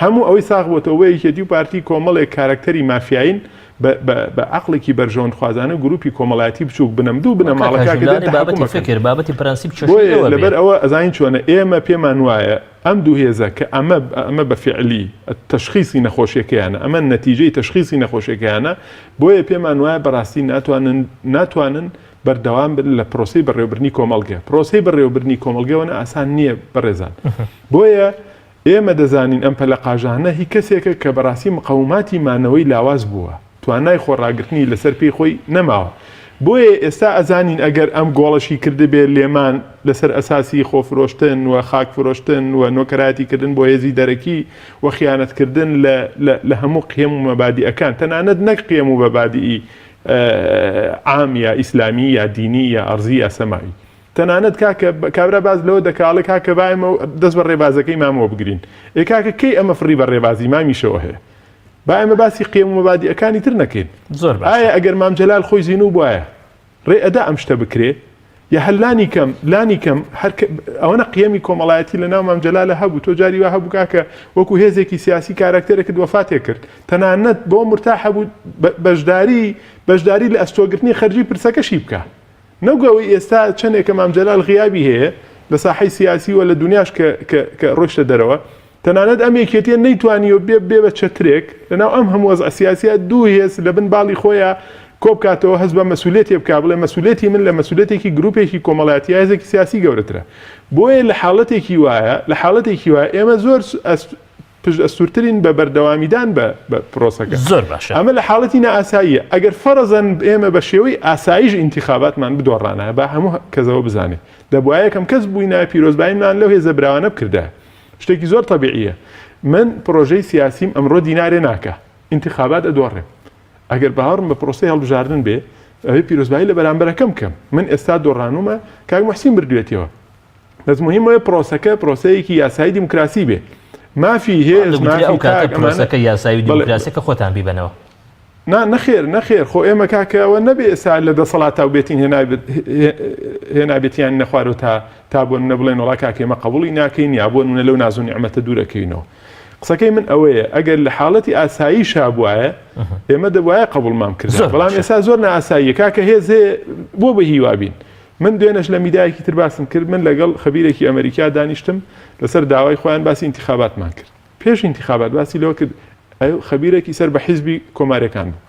هەموو ئەوەی ساغ بۆتەوە بۆ یەکێتی و پارتی کۆمەڵێک کارەکتەری مافیایین بە بە بە عەقڵێکی بەرژەوەندخوازانە گروپی کۆمەڵایەتی بچووک بنەمدوو کاک بنەماڵە هاژین کاکە دێن لەوانەیە تەحەکوم بابەتی ئەکەن. فکر بابەتی پرەنسیپ کێشەی بۆیە ئێوە بێ. لەبەر ئەوە ئەزانین چۆنە ئێمە پێمان وایە ئەم دوو هێزە کە ئەمە ئەمە بە فیعلی تەشخیسی نەخۆشیەکەیانە ئەمە نەتیجەی تەشخیسی نەخۆشیەکەیانە بۆیە پێمان وایە بەڕاستی ناتوانن ناتوانن بەردەوام بن لە پرۆسەی بەڕێوەبردنی کۆمەڵگە پرۆسەی بەڕێوەبردنی کۆمەڵگە ئەوەنە ئاسان نییە بەڕێزان بۆیە ئێمە دەزانین ئەم پەلەقاژانە هی کەسێکە کە بەڕاستی مقەوماتی مانەوەی لاواز بووە، توانای خۆڕاگرتنی لەسەر پێی خۆی نەماوە. بۆیە ئێستا ئەزانین ئەگەر ئەم گۆڵەشی کردبێ لێمان لەسەر ئەساسی خۆفرۆشتن و خاک فرۆشتن و نۆکەرایەتی کردن بۆ هێزی دەرەکی و خیانەت کردن لە لە لە هەموو قیەم و مەبادیئەکان تەنانەت نەک قیەم و مەبادیئی عام یا ئیسلامی یا دینی یا ئەرزی یا سەماوی. تەنانەت کاکە کابرا باس لەوە دەکا ئەڵێ کاکە با ئێمە دەست بە ڕێبازەکەی مامەوە بگرین ئێ کاکە کەی ئەمە فڕی بە ڕێبازی مامیشەوە هەیە با ئێمە باسی قیەم و مەبادیئەکانی تر نەکەین زۆر باشە ئایا ئەگەر مام جەلال خۆی زینوو بوایە ڕێ ئەدا ئەم شتە بکرێ یا هەر لانی کەم لانی کەم هەر ئەوەنە قیەمی کۆمەڵایەتی لە ناو مام جەلالە هەبوو تۆ جاری وا هەبوو کاکە وەکو هێزێکی سیاسی کاراکتەرێکت وەفاتێ کرد تەنانەت بۆ مرتاح هەبوو بەشداری بەشداری لە ئەستۆگرتنی خەرجی پرسەکەشی بکە نەک ئەوەی ئێستا چەندێکە مام جەلال غیابی هەیە لە ساحەی سیاسی و لە دنیاش کە کە کە ڕۆیشتە دەرەوە تەنانەت ئەم یەکێتیە نەیتوانیوە بێ بێ بە چەترێک لەناو ئەم هەموو وەزعە سیاسیە دوو هێز لە بن باڵی خۆیا کۆبکاتەوە هەست بە مەسئولیەتێ بکا بڵێ مەسئولیەتی من لە مەسئولیەتێکی گروپێکی کۆمەڵایەتی یا هێزێکی سیاسی گەورەترە بۆیە لە حاڵەتێکی وایە لە حاڵەتێکی وایە ئێمە زۆر پشت ئەستوورترین بە بەردەوامیدان بە بە پرۆسەکە. زۆر باشە. ئەمە لە حاڵەتی نائاساییە. ئەگەر فەرەزەن ئێمە بە شێوەی ئاساییش ئینتیخاباتمان بدۆڕانایە با هەموو کەس ئەوە بزانێ. دەبوایە یەکەم کەس بووینایە پیرۆزباییمان لەو هێزە براوانە بکردایە. شتێکی زۆر تەبیعییە. من پرۆژەی سیاسیم ئەمڕۆ دینارێ ناکا. ئینتیخابات ئەدۆڕێم. ئەگەر باوەڕم بە پرۆسەی هەڵبژاردن بێ ئەبێ پیرۆزبایی لە بەرامبەرەکەم بکەم. من ئێستا دۆڕانوومە، کاک موحسین بردوویەتیەوە. بەس مهم ئەوەیە پرۆسەکە پرۆسەیەکی یاسایی دیموکراسی بێ مافی هێز دەگوترێ مافی ئەو کاتە تاک ئەمانە پرۆسەکە یاسایی و بەڵێ دیموکراسیە کە خۆتان بیبەنەوە. نا نەخێر نەخێر خۆ ئێمە کاکە ئەوە نەبێ ئێستا لە دەسەڵاتا و بێتین هێنابێتیان نەخوارەوە تا تا بۆ نمونە بڵێن وەڵا کاکە ئێمە قبوڵی ناکەین یا بۆ نمونە لەو ناز و نیعمەتە دوورەکەوینەوە قسەکەی من ئەوەیە ئەگەر لە حاڵەتی ئاساییشا بوایە ئێمە دەبوایە قبوڵمان بکردایە زۆر بەڵام باشە. ئێستا زۆر نائاساییە کاکە هێز هەیە بۆ بە هیوا بین من دوێنێش لە میدایەکی تر باسم کرد، من لەگەڵ خەبیرێکی ئەمەریکا دانیشتم لەسەر داوای خۆیان باسی ئینتیخاباتمان کرد. پێش ئینتیخابات باسی لەوە کرد ئەو خەبیرێکی سەر بە حیزبی کۆماریەکان بوو.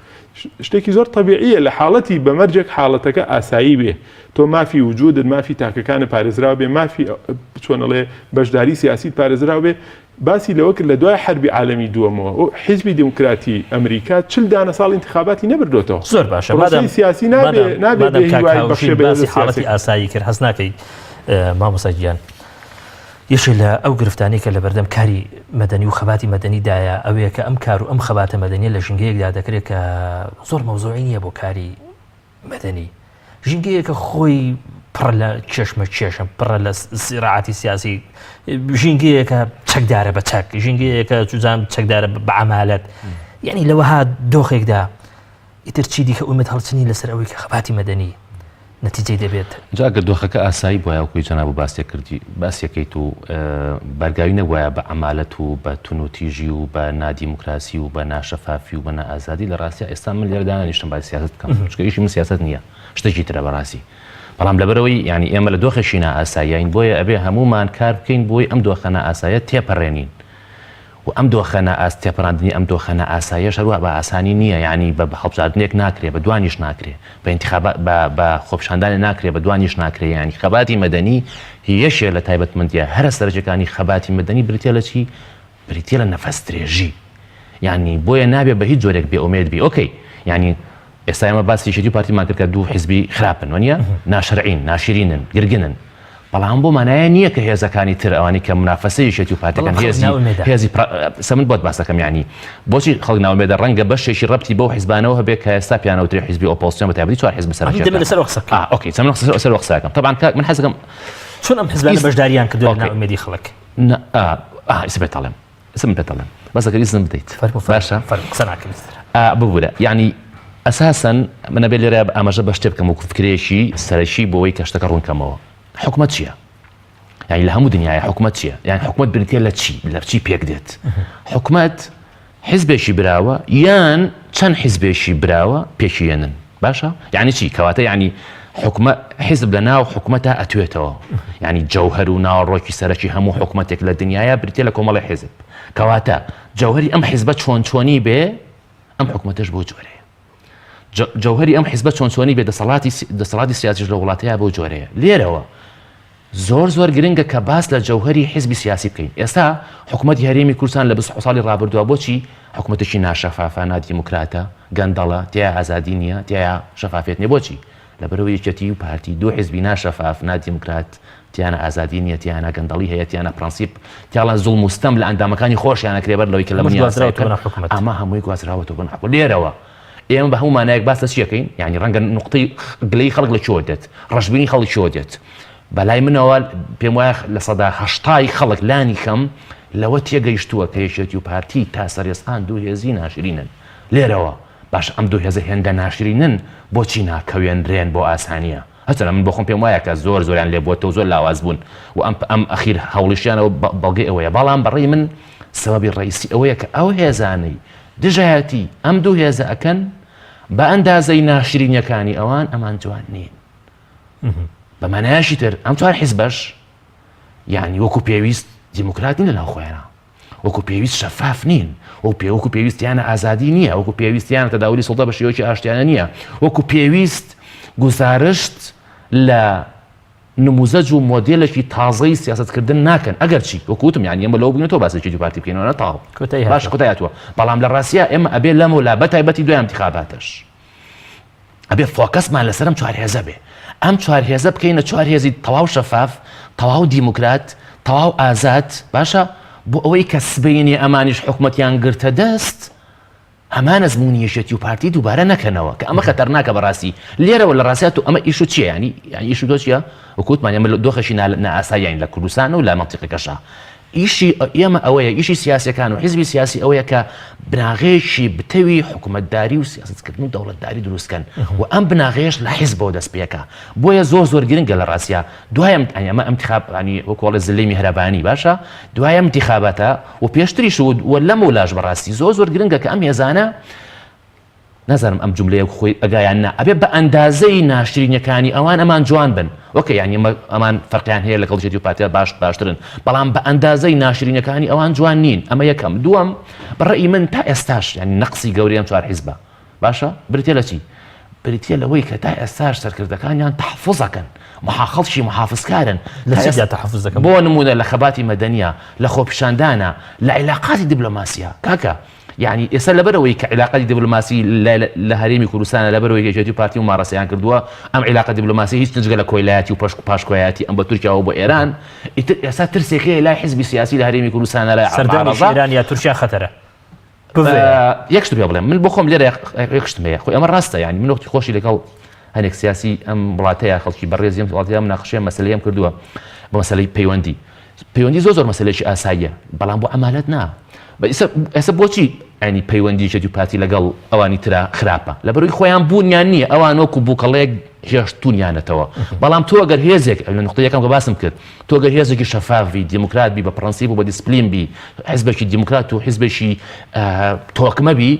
شتێکی زۆر تەبیعیە لە حاڵەتی بە مەرجێک حاڵەتەکە ئاسایی بێ تۆ مافی وجودت مافی تاکەکانت پارێزراو بێ مافی چۆنەڵێ بەشداری سیاسیت پارێزراو بێ باسی لەوە کرد لە دوای حەربی عالەمی دووەمەوە و حیزبی دیموکراتی ئەمریکا 40 دانە ساڵ ئینتخاباتی نەبردۆتەوە. زۆر باشە پرۆسەی مادام سیاسی نابێ مادام نابێ مادام بێ کاک هیوایی هاوژین بەخشێ بە هێزە باسی حاڵەتی سیاسیەکان. ئاسایی کرد هەست ناکەی مامۆستا گیان یەکێ لە ئەو گرفتانەی کە لەبەردەم کاری مەدەنی و خەباتی مەدەنی دایە ئەوەیە کە ئەم کار و ئەم خەباتە مەدەنیە لە ژینگەیەکدا دەکرێت کە زۆر مەوزوعی نییە بۆ کاری مەدەنی ژینگەیەکە خۆی پڕە لە کێشمە کێشە پڕە لە سیراعاتی سیاسی ژینگەیەکە چەکدارە بە چەک ژینگەیەکە چزان چەکدارە بە عمالەت یعنی لەوەها دۆخێکدا ئیتر چی دیکە ئومێد هەڵچنی لەسەر ئەوەی کە خەباتی مەدەنی نەتیجەی دەبێت. جا گەر دۆخەکە ئاسایی بوایە وەکوی جەنابو باسێ کردی باسیەکەیت و بارگاوی نەبوایە بە عەمالەت و بە تونوتیژی و بە نادیموکراسی و بە ناشەفافی و بە نائازادی لە ڕاستیا ئێستا من لێرە دانانیشتم باسی سیاسەت بکەم چونکە ئیشی من سیاسەت نییە شتێکی ترە بەڕاستی بەڵام لەبەرەوەی یعنی ئێمە لە دۆخێکی نائاساییین بۆیە ئەبێ هەموومان کار بکەین بۆی ئەم دۆخە نائاسایە تێپەڕێنین و ئەم دۆخە نائاس تێپەڕاندنی ئەم دۆخە نائاساییەش هەروا بە ئاسانی نییە یانی بە هەڵبژاردنێک ناکرێ بە دوانیش ناکرێ بە ئینتخابا بە بە خۆپیشاندانێ ناکرێ بە دوانیش ناکرێ یانی خەباتی مەدەنی یەکێ لە تایبەتمەندییە هەرە سەرەکیەکانی خەباتی مەدەنی بریتیە لە چی بریتیە لە نەفەس درێژی یانی بۆیە نابێ بە هیچ جۆرێک بێ ئومێد بی ئۆکەی یانی ئێستا ئێمە باسی یەکێتی و پارتیمان کرد کە دوو حیزبی خراپن وەنیە ناشەرعین ناشرینن گرگنن بەڵام بۆ مانایە نییە کە هێزەکانی تر ئەوانی کە منافەسە یەکێتی و پارتەکان بەڵام خەڵک هێزی نائومێدە. هێزی پرا سە من بۆت باسەکەم یعنی بۆچی خەڵک نائومێدە ڕەنگە بەشێکی ڕەبتی بەو حیزبانەوە هەبێ کە ئێستا پێیان ئەوترێ حیزبی ئۆپۆزسیۆن بە تایبەتی چوار حیزبە ئەمن سەرەکیەکان دەمێ لەسەر ئەو قسە بکەین. ئا ئۆکەی سە من لەسەر ئەو قسە ئەکەم تەبعەن کاک من حەزەکەم چۆن ئەم حیزبانە ئیست بەشداریان کردووە لە ئۆکەی نائومێدی خەڵک؟ نا ئا ئا ئیستا پێت ئەڵێم ئێستا من پێت ئەڵێم بەس ئەگەر ئیزنم بدەیت فەرموو فەرموو باشە فەرموو قسە ناکەم ئیستر. ئا ببورە یعنی ئەساسەن من ئەبێ لێرە ئاماژە بە شتێ بکەم وەکو فکرەیەکی سەرەکی بۆ ئەوەی کە شتەکە ڕوون کەمەوە حکومەت چییە؟ یعنی لە هەموو دنیای حکومت چییە؟ یان حکومت بریتە لە چی؟ لە چی پێک دێت؟ حکومت حیزبێکی براوە یان چەند حیزبێکی براوە پێکیێنن باشە یعنی چی کەواتە یعنی حکومە حیزب لە ناو حکومەتە ئەتوێتەوە یعنی جەوهەر و ناوەڕۆکی سەرەکی هەموو حکومەتێک لە دنیاە بریتە لە کۆمەڵی حیزب کەواتە جەوهری ئەم حیزبە چۆن چۆنی بێ ئەم حکومەتەش بۆ جۆرەیە جەوهری ئەم حیزبە چۆن چۆنی بێ دەسەڵاتی دەسەڵاتی سیاسیش لە وڵاتەیە بۆ جۆرەیە لێرەوە زۆر زۆر گرنگە کە باس لە جەوهەری حیزبی سیاسی بکەین. ئێستا حکومەتی هەرێمی کوردستان لە 27 ساڵی ڕابردووە بۆچی حکومەتێکی ناشەفافە، نادیموکراتە، گەندەڵە، تیایا ئازادی نییە، تیایا شەفافیەت نییە، بۆچی؟ لەبەرئەوەی یەکێتی و پارتی دوو حیزبی ناشەفاف، نادیموکرات، تیانا ئازادی نییە، تیانا گەندەڵی هەیە، تیانا پرەنسیپ، تیاڵا زوڵم و ستەم لە ئەندامەکانی خۆشیان ئەکرێ بەر لەوەی کە لە ئەمەش منیان گوازراوەتەوە بکەن، ناو حکومەت. ئەمە هەمووی گوازراوەتەوە بۆ ناو حکومەت. لێرەوە ئێمە بە هەموو مانایەک باس لە چی ئەکەین؟ یانی ڕەنگە نوقتەی گلەیی خەڵک لە کوێوە دێت؟ ڕەشبینی خەڵک کوێوە دێت؟ بە لای منەوە پێم وایە 80% خەڵک لانی کەم لەوە تێگەیشتووە کە یەکێتی و پارتی تا سەرێسقان دوو هێزی ناشرینن. لێرەوە باش ئەم دوو هێزە هێندە ناشرینن بۆچی ناکەوێنرێن بۆ ئاسانییە؟ هەرچەندە من بۆ خۆم پێم وایە کە زۆر زۆریان لێ بووەتەوە زۆر لاواز بوون و ئەم ئەم ئەخیر هەوڵیشیانەوە بەڵگەی ئەوەیە بەڵام بەڕێی من سەبەبی ڕئیسی ئەوەیە کە ئەو هێزانەی دژایەتی ئەم دوو هێزە ئەکەن بە ئەندازەی ناشرینیەکانی ئەوان ئەمان جوان نین بە مانایەکی تر ئەم چوار حیزبەش یعنی وەکو پێویست دیموکرات نین لە ناو خۆیانە وەکو پێویست شەفاف نین و پێ وەکو پێویستیانە ئازادی نییە وەکو پێویستیانە تەداولی سوڵتە بە شێوەیەکی ئاشتیانە نییە وەکو پێویست گوزارشت لە نموزەج و مۆدێلێکی تازەی سیاسەتکردن ناکەن، ئەگەرچی وەکو وتم یانی ئێمە لەوە بووینەتەوە باس یەکێتی و پارتی بکەینەوە نە تەواو کۆتایی باشە هاتووە. کۆتایی هاتووە، بەڵام لە ڕاستیا ئێمە ئەبێ لەمەولا بە تایبەتی دوای ئینتیخاباتەش ئەبێ focus مان لەسەر ئەم چوار هێزە بێ، ئەم چوار هێزە بکەینە چوار هێزی تەواو شەفاف، تەواو دیموکرات، تەواو ئازاد، باشە بۆ ئەوەی کە سبەینێ ئەمانیش حکومەتیان گرتە دەست هەمان ئەزموونی یەکێتی و پارتی دووبارە نەکەنەوە کە ئەمە خەتەرناکە بەڕاستی لێرەوە لە ڕاستیا تۆ ئەمە ئیش و چییە ینی یانی ئیش و تۆ چییە وەکو وتمان ئێمە لە دۆخێکی نائاساییین لە کوردستان و لە مەنتیقەکەشا ئیشی ئێمە ئەوەیە ئیشی سیاسەکان و حیزبی سیاسی ئەوەیە کە بناغەیەکی بتەوی حکوومەتداری و سیاستکردن و دەوڵەتداری دروستکەن و ئەم بناغەیەش لە حیزبەوە دەست پێکا بۆیە زۆر زۆر گرنگە لە ڕاستیا دوای ئەم ئەمە ئەمتخاب ینی وەکۆڵێ زلەی میهرەبانی باشە دوای ئەم انتخاباتە و پێشتریش و و لەمەولاش بەڕاستی زۆر زۆر گرنگە کە ئەم هێزانە نازانم ئەم جملەیە خۆی ئەگا یان نا ئەبێ بە ئەندازەی ناشرینەکانی ئەوان ئەمان جوان بن okay یانی ئەمە ئەمان فەرقیان هەیە لەگەڵ یەکێتی و پارتیا باش باشترن بەڵام بە ئەندازەی ناشرینەکانی ئەوان جوان نین ئەمە یەکەم دووەم بە ڕەئی من تا ئێستاش یانی نەقسی گەورەی ئەم چوار حیزبە باشە بریتیە لە چی؟ بریتیە لەوەی کە تا ئێستاش سەرکردەکانیان تەحەفوز ئەکەن، محا خەڵکی محافزکارن، لە تا چیدا ئێستا تەحەفوز دەکەن؟ بۆ نموونە لە خەباتی مەدەنیە، لە خۆپیشاندانە، لە عیلاقاتی دیبلۆماسیە، کاکە یانی ئێستا لەبەرئەوەی کە عیلاقاتی دیبلۆماسی لە لە هەرێمی کوردستانە لەبەرئەوەی کە یەکێتی و پارتی مومارەسەیان کردووە ئەم عیلاقە دیبلۆماسیە هیچ نجگە لە کۆیلایەتی و پەشک پاشکۆیەتی ئەم بە تورکیاوە بۆ ئێران ئیتر ئێستا ترسێک هەیە لای حیزبی سیاسی لە هەرێمی کوردستانە لای سەردانیش عارەزا ئێران یا تورکیا خەتەرە. یەک شت پێ بڵێم من بۆ خۆم لێرە یەک شتم هەیە خۆی ئەمە ڕاستە یعنی من وەختی خۆشی لەگەڵ هەنێک سیاسی ئەم وڵاتەیە خەڵکی بەڕێزی ئەم وڵاتەیە مناقشەیە مەسەلەیەم کردووە بە مەسەلەی پەیوەندی پەیوەندی زۆر زۆر مەسەلەیەکی ئاساییە بەڵام بۆ عەمالەت نا ئێستا بۆچی ینی پەیوەندی یەکێتی و پارتی لەگەڵ ئەوانی ترا خراپە لەبەرەوەی خۆیان بوونیان نییە ئەوان وەکو بووکەڵەیەک هێشتونیانەتەوە بەڵام تۆ گەر هێزێک لە نقطە یەکەم کە باسم کرد تۆ گەر هێزێکی شەفاف بی، دیموکرات بی، بە پڕەنسیپ و بە دیسپلین بی، حزبێکی دیموکرات و حزبێکی تۆکمە بی،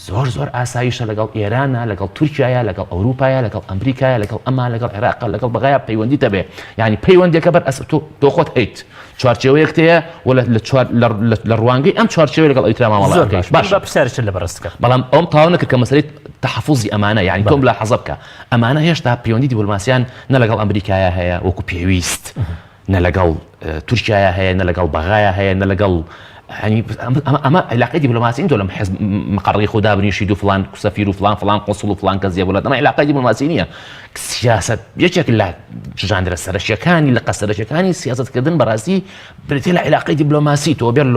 زۆر زۆر ئاساییشە لەگەڵ ئێرانە، لەگەڵ تورکیایە، لەگەڵ ئەوروپایە، لەگەڵ ئەمریکایە، لەگەڵ ئەمان، لەگەڵ عێراقە، لەگەڵ بەغایا پەیوەندیت هەبێ. یانی پەیوەندیەکە بەر ئەس تۆ تۆ خۆت هەیت. چوارچێوەیەکت هەیە و لە لە چوار لە لە ڕوانگەی ئەم چوارچێوەیە لەگەڵ ئەوی ترا مامەڵە زۆر ئەکەی. باش. من باشە. با پرسیارێکت لە بەڕێزت بکەم. بەڵام ئەوەم تەواو نەکرد کە مەسەلەی تەحەفوزی ئەمانە، یانی تۆ ملاحەزە بکە. ئەمانە هێشتا پەیوەندی دیبلۆماسیان نە لەگەڵ ئەمریکایا هەیە وەکو پێویست نە لەگەڵ تورکیایا هەیە نە لەگەڵ بەغایا هەیە نە لەگەڵ ئەمە علاقەی دیبلۆماسی تۆ لەم حزب مقەڕی خۆ دابنیشید و فلان سەفیر و فلان فلان قونسڵ و فلان کەس وڵات ئەمە علاقەی دیبلۆماسی نییە سیاست یەکێک لە ژاندرە سەرەکیەکانی لە قەسەرەکیەکانی سیاستکردن بەڕاستی بریتیە لە علاقەی دیبلۆماسی تۆ بێت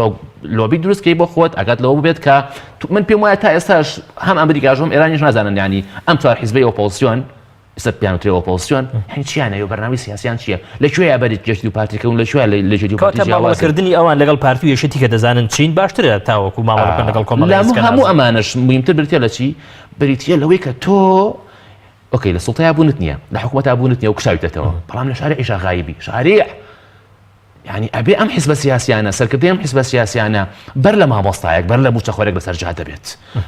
لۆبی دروستکەی بۆ خۆت ئەگات لەوە بێت کە من پێم وایە تا ئێستاش هەم ئەمریکاش هەم ئێرانیش نازانن ینی ئەم چوار حیزبەی ئۆپۆزسیۆن ئێستا پێیان وترێ ئۆپۆزسیۆن هەین چیانە و بەرنامەی سیاسیان چییە لە کوێیا بەری یەکێتی و پارتی کەون لە کوێ لە یەکێتی و پارتی کەواتە جیاوازن مامەڵەکردنی ئەوان لەگەڵ پارتی و یەکێتی کە دەزانن چین باشترە تاوەکو مامەڵە بکەن لەگەڵ کۆمەڵی لە هەموو ئێسکە هەموو نازانن. ئەمانەش مهمتر بریتیە لە چی بریتیە لەوەی کە تۆ okay لە سوڵتەیا بوونت نییە لە حکوومەتا بوونت نییە و کشاویتەتەوە بەڵام لە شارعیشا غایبی شارع. یانی ئەبێ ئەم حیزبە سیاسیانە، سەرکردەی ئەم حیزبە سیاسیانە بەر لە مامۆستایەک، بەر لە مووچەخۆرێک لەسەر جادە بێت،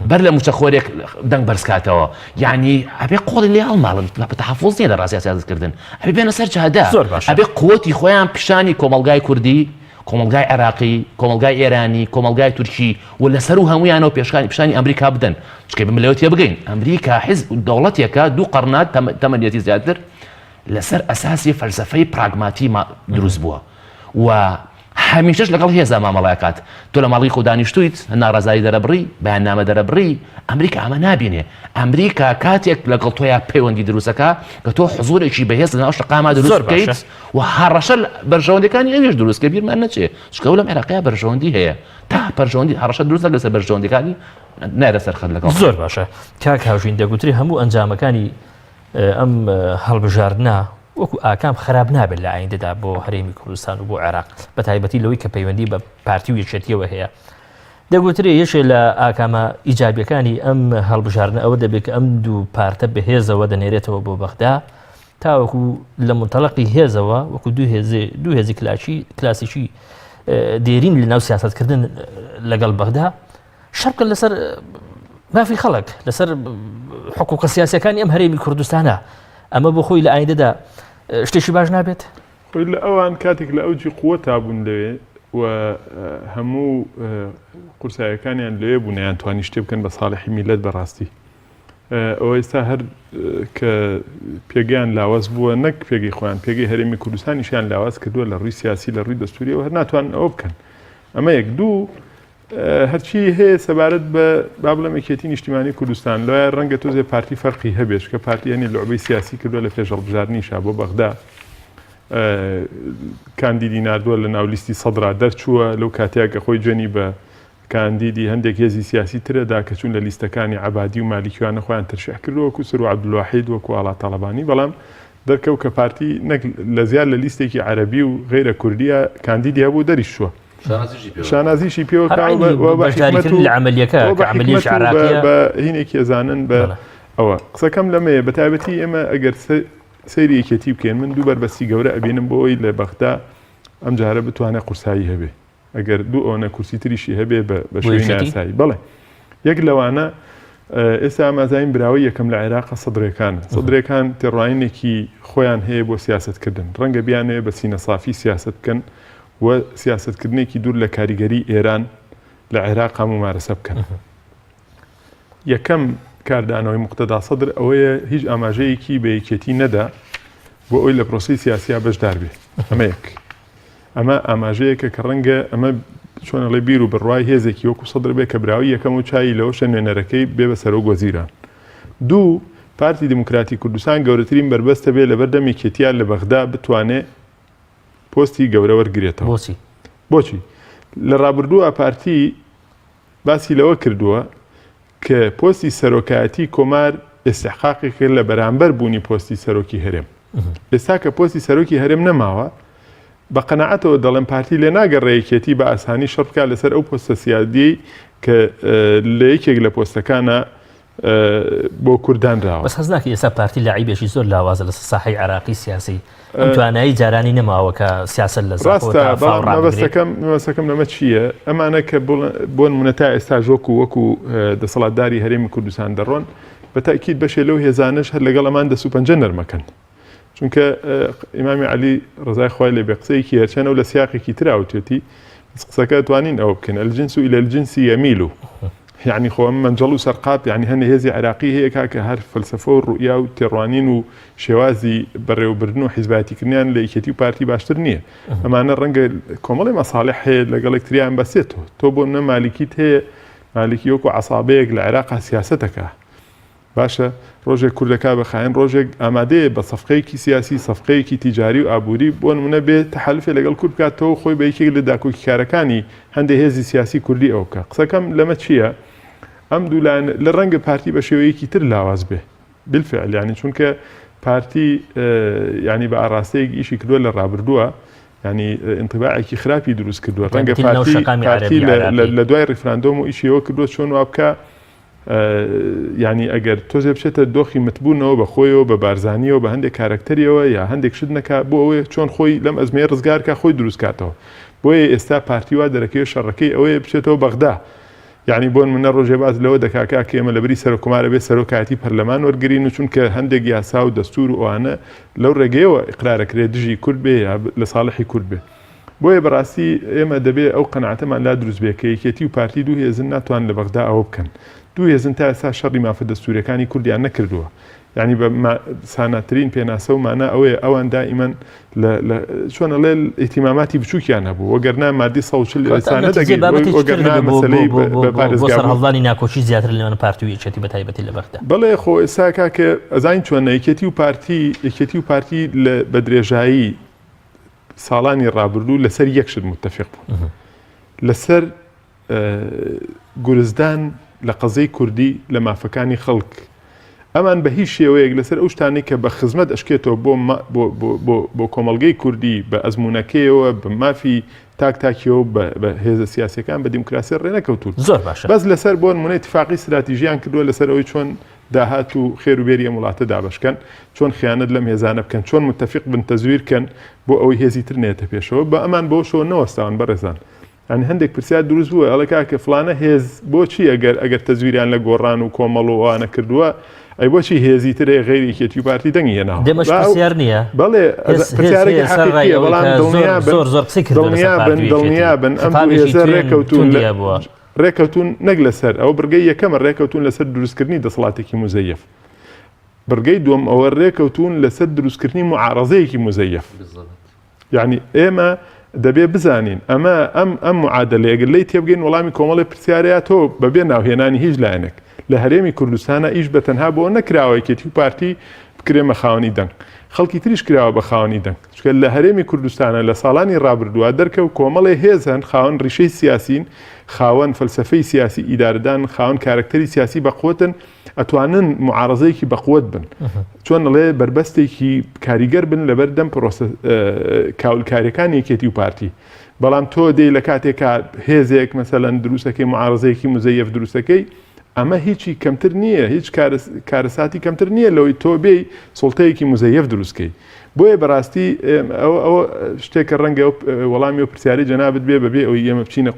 بەر لە مووچەخۆرێک دەنگ بەرز کاتەوە، یانی ئەبێ قۆڵی لێ هەڵماڵن، تەحەفوز نییە لە ڕاستیا سیاسەتکردن، ئەبێ بێنە سەر جادە، زۆر باشە. ئەبێ قوتی خۆیان پیشانی کۆمەڵگای کوردی، کۆمەڵگای عێراقی، کۆمەڵگای ئێرانی، کۆمەڵگای تورکی و لە سەروو هەموویانەوە پێشکانی پیشانی ئەمریکا بدەن، چونکە ئێمە لەوە تێبگەین ئەمریکا حیزب دەوڵەتێکە دوو قەڕنە تەمەنیەتی زیاتر لەسەر ئەساسی فەلسەفەی پراگماتی دروست بووە و هەمیشەش لەگەڵ هێزا مامەڵە ئەکات. تۆ لە ماڵی خۆ دانیشتوویت، ناڕەزایی دەرەبڕی، بەیاننامە دەرەبڕی، ئەمریکا ئەمە نابینێ. ئەمریکا کاتێک لەگەڵ تۆیا پەیوەندی دروست ئەکا کە تۆ حزوورێکی بەهێز لەناو شەقاما دروست زۆر باشە. بکەیت و هەڕەشە لە بەرژەوەندیەکانی ئەویش دروست کەی. بیرمان نەچێ چونکە ئەو لەم عێراقەیا بەرژەوەندی هەیە. تا بەرژەوەندی هەڕەشە دروست نەکرێت لەسەر بەرژەوەندیەکانی نایەتە سەر خەت لەگەڵ. زۆر باشە کاک هاوژین دەگوترێ هەموو ئەنجامەکانی ئەم هەڵبژاردنە وەکو ئاکام خراپ نابێت لە ئایندەدا بۆ هەرێمی کوردستان و بۆ عێراق بە تایبەتی لەوەی کە پەیوەندی بە پارتی و یەکێتیەوە هەیە دەگوترێ یەکێ لە ئاکامە ئیجابیەکانی ئەم هەڵبژاردنە ئەوە دەبێت کە ئەم دوو پارتە بەهێزەوە دەنێرێتەوە بۆ بەغدا تاوەکو لە منتەلقی هێزەوە وەکو دوو هێزێ دوو هێزی کلاچی کلاسیکی دێرین لە ناو سیاستکردن لەگەڵ بەغدا شەڕ بکەن لەسەر مافی خەڵک لەسەر حقوقە سیاسەکانی ئەم هەرێمی کوردستانە ئەمە بۆ خۆی لە ئایندەدا شتێکی باش نابێت خۆی لە ئەوان کاتێک لە ئەوجی قووەتا بوون لەوێ و هەموو قورسایەکانیان لەوێ بوون یان توانی شتێ بکەن بە ساڵحی میلەت بەڕاستی ئەوە ئێستا هەر کە پێگەیان لاواز بووە نەک پێگەی خۆیان پێگەی هەرێمی کوردستانیشیان لاواز کردووە لە ڕووی سیاسی لە ڕووی دەستوریەوە هەر ناتوانن ئەوە بکەن ئەمە یەک دوو هەرچی هەیە سەبارەت بە با بڵێم یەکێتی نیشتیمانی کوردستان لەوایە ڕەنگە تۆزێ پارتی فەرقی هەبێت چونکە پارتی هەنێ لوعبەی سیاسی کردووە لە پێش هەڵبژاردنیشا بۆ بەغدا کاندیدی ناردووە لە ناو لیستی سەدرا دەرچووە لەو کاتەیە کە خۆی جوێنی بە کاندیدی هەندێک هێزی سیاسی ترەدا کە چوون لە لیستەکانی عەبادی و مالیکیوانە خۆیان ترشیح کردووە وەکو سروە عەبدولواحید وەکو ئاڵا تاڵەبانی بەڵام دەرکەوت کە پارتی نەک لە زیاد لە لیستێکی عەرەبی و غەیرە کوردیە کاندیدی هەبوو دەریشچووە شانازیشی پێوە هینێکی ئەزانن بە ئەوە قسەکەم لەمەیە بە تایبەتی ئێمە ئەگەر سەیری یەکێتی بکەین من دوو بەربەستی گەورە ئەبینم بۆ ئەوی لە بەغدا ئەم جارە بتوانێت قورسایی هەبێ ئەگەر دوو ئەوەنە کورسی تریشی هەبێ بە شێوەی نایاسایی بەڵێ یەک لەوانە ئێستا ئامازین براوەی یەکەم لە عێراق سەدرەکانن سەدرەکان تێڕوانینێکی خۆیان هەیە بۆ سیاستکردن ڕەنگە بیانەوێ بە سینەسافی سیاست بکەن و سیاستکردنێکی دوور لە کاریگەری ئێران لە عێراق ممارەسە بکەن یەکەم کاردانەوەی موقتەدا سەدر ئەوەیە هیچ ئاماژەیەکی بە یەکێتی نەدا بۆ ئەوی لە پرۆسەی سیاسیا بەشدار بێ ئەمە یەک ئەمە ئاماژەیەکە کە ڕەنگە ئەمە چۆن ئەڵێ بیر و بڕوای هێزێکی وەکو سەدر بێ کە براوەی یەکەم و چای لەوەشە نوێنەرەکەی بێ بە سەرۆک وەزیران. دوو، پارتی دیموکراتی کوردستان گەورەترین بەربەستە بێ لەبەردەم یەکێتیا لە بەغدا بتوانێ پۆستی گەورە وەرگرێتەوە. بۆچی؟ بۆچی؟ لە ڕابردووە پارتی باسی لەوە کردووە کە پۆستی سەرۆکایەتی کۆمار ئیستحقاقێکە لە بەرامبەر بوونی پۆستی سەرۆکی هەرێم. ئێستا کە پۆستی سەرۆکی هەرێم نەماوە، بە قەناعەتەوە دەڵێم پارتی لێ ناگەڕێ یەکێتی بە ئاسانی شەڕ بکات لەسەر ئەو پۆستە سیادیەی کە لە یەکێک لە پۆستەکانە بۆ کورد دانراوە. بەس هەست ناکەی ئێستا پارتی لەعیبێکی زۆر لاوازە لەسەر ساحەی عێراقی سیاسی ئەم توانایی جارانی نەماوە کە سیاسەت لە زاخۆ ڕاستە تا فاو بەڵام ڕابگرێ. مەبەستەکەم مەبەستەکەم لەمە چییە ئەمانە کە بۆ نمونە تا ئێستاش وەکو وەکو دەسەڵاتداری هەرێمی کوردستان دەڕۆن بە تەئکید بەشێ لەو هێزانەش هەر لەگەڵ ئەمان دەست و پەنجە نەرمەکەن چونکە ئیمامی عەلی ڕەزای خوای لێ بێ قسەیەکی هەرچەند ئەو لە سیاقێکی ترا وتێتی بەس قسەکە توانین ئەوە بکەین الجنس الى الجنس يميل یعنی خۆ ئەم مەنجەڵ و سەرقاپ یعنی هەنێ هێزی عێراقی هەیە کاکە هەر فەلسەفە و ڕوئیا و تێڕوانین و شێوازی بەڕێوەبردن و حیزبایەتیکردنیان لە یەکێتی و پارتی باشتر نییە ئەمانە ڕەنگە کۆمەڵی مەساڵح هەیە لەگەڵ یەکتریان بەسێتەوە تۆ بۆ نە مالیکیت هەیە مالیکی وەکو عەسابەیەک لە عێراقا سیاسەتەکە باشە ڕۆژێک کورد دەکا بە خاین ڕۆژێک ئامادەیە بە سەفقەیەکی سیاسی سەفقەیەکی تیجاری و ئابووری بۆ نمونە بێ تەحالفێ لەگەڵ کورد بکاتەوە خۆی بە یەکێک لە داکۆکیکارەکانی هەندێ هێزی سیاسی کوردی ئەو بکا قسەکەم لەمە چییە ئەم دوو لایەن لە ڕەنگە پارتی بە شێوەیەکی تر لاواز بێ بالفعل یعنی چونکە پارتی یعنی بە ئاراستەیەک ئیشی کردووە لە ڕابردووە یعنی انطباعێکی خراپی دروست کردووە ڕەنگە پارتی لە دوای ڕیفراندۆم و ئیشیەوە کردووە چۆن وا بکە. یانی ئەگەر تۆزێ بچێتە دۆخی متبوونەوە بە خۆیەوە بە بارزانیەوە بە هەندێک کارەکتەریەوە یا هەندێک شت نەکا بۆ ئەوەیە چۆن خۆی لەم ئەزمەیە ڕزگار کا خۆی دروست کاتەوە بۆیە ئێستا پارتی وا دەرەکەوێ شەڕەکەی ئەوەیە بچێتەوە بەغدا یعنی بۆن منە ڕۆژێ باز لەوە دەکا کاکە ئێمە لەبری سەرۆک کۆمارە بێ سەرۆکایەتی پەرلەمان وەرگین و چونکە هەندێک یاسا و دەستور و ئەوانە لەو ڕێگەیەوە ئیقرارەکرێ دژی کورد بێ یا لە ساڵحی کورد بێ بۆیە بەڕاستی ئێمە دەبێ ئەو قەناعەتەمان لا دروست بێ کە یەکێتی و پارتی دوو هێزن ناتوان لە بەغدا ئەوە بکەن. دوو هێزن تا ئێستا شەڕی مافە دەستووریەکانی کوردیان نەکردووە. یانی بە ساناترین پێناسە و مانا ئەوەیە ئەوان دائیمەن لە لە چۆن ئەڵێ ئیهتیماماتی بچووکیان هەبوو وەگەرنا مادی 140 ئێستا نەدەگەی وەگەرنا مەسەلەی بە پارێزگا بوون. سەرهەڵدانی ناکۆکی زیاتر لە نێوان پارتی و یەکێتی بە تایبەتی لە بەغدا. بەڵێ خۆ ئێستا کاکە ئەزانین چۆنە یەکێتی و پارتی یەکێتی و پارتی لە بە درێژایی ساڵانی ڕابردوو لەسەر یەک شت متفق بوون لەسەر گورزدان لە قەزەی کوردی لە مافەکانی خەڵک ئەمان بە هیچ شێوەیەک لەسەر ئەو شتانەی کە بە خزمەت ئەشکێتەوە بۆ بۆ کۆمەڵگەی کوردی بە ئەزمونونەکەیەوە بە مافی تاک تاکیەوە بە هێزە سیاسەکان بە دیموکراسی ڕێنەکەوتون زۆر باشە بەس لەسەر بۆن منەی تفاقی استراتیژیان کردووە لەسەر ئەوەی چۆن داهات و خێر و بێری ئەم وڵاتە دابەش کەن، چۆن خیانەت لەم هێزانە بکەن، چۆن متەفیق بن تەزویر کەن بۆ ئەوەی هێزی تر نەیەتە پێشەوە، بە ئەمان بەوەشەوە نەوەستاون بەڕێزان. یانی هەندێک پرسیار دروست بووە ئەڵێ کاکە فڵانە هێز بۆچی ئەگەر ئەگەر تەزویریان لە گۆڕان و کۆمەڵ و ئەوانە کردووە ئەی بۆچی هێزی تر هەیە غەیری یەکێتی و پارتی دەنگی هێناوە؟ دێمەش پرسیار نییە؟ بەڵێ پرسیارێکی حەقیقییە بەڵام دڵنیابن زۆر زۆر قسەی کردووە لەسەر پارتی و یەکێتی. دڵنیابن ئەم دوو هێزە ڕێکەوتوون ڕێکەوتوون نەک لەسەر ئەوە بڕگەی یەکەمە ڕێکەوتوون لەسەر دروستکردنی دەسەڵاتێکی موزەیەف بڕگەی دووەم ئەوە ڕێکەوتوون لەسەر دروستکردنی معارەزەیەکی موزەیەف یعنی ئێمە دەبێ بزانین ئەمە ئەم ئەم معادلەیە گەر لێی تێبگەین وەڵامی کۆمەڵی پرسیارەیە تۆ بەبێ ناوهێنانی هیچ لایەنێک لە هەرێمی کوردستانە ئیش بە تەنها بۆ نەکراوە یەکێتی و پارتی بکرێمە خاوەنی دەنگ خەڵکی تریش کراوە بە خاوەنی دەنگ چونکە لە هەرێمی کوردستانە لە ساڵانی ڕابردووە دەرکەوت کۆمەڵێ هێز هەن خاوەن ڕیشەی سیاسین، خاوەن فەلسەفەی سیاسی ئیدارەدان، خاوەن کارەکتەری سیاسی بەقوەتن، ئەتوانن موعارەزەیەکی بەقوەت بن. چۆن ئەڵێ بەربەستێکی کاریگەر بن لەبەر دەم پرۆسە کاولکاریەکانی یەکێتی و پارتی. بەڵام تۆ دێی لە کاتێکا هێزێک مەسەلەن دروستەکەی موعارەزەیەکی موزەیەف دروستەکەی ئەمە هیچی کەمتر نییە، هیچ کارەساتی کەمتر نییە لەوەی تۆ بێی سوڵتەیەکی موزەیەف دروستکەی. بۆیە بەڕاستی ئەوە شتێکە ڕەنگە وەڵامی ئەو پرسیارەی جەنابت بێ بەبێ ئەوەی ئێمە بچینە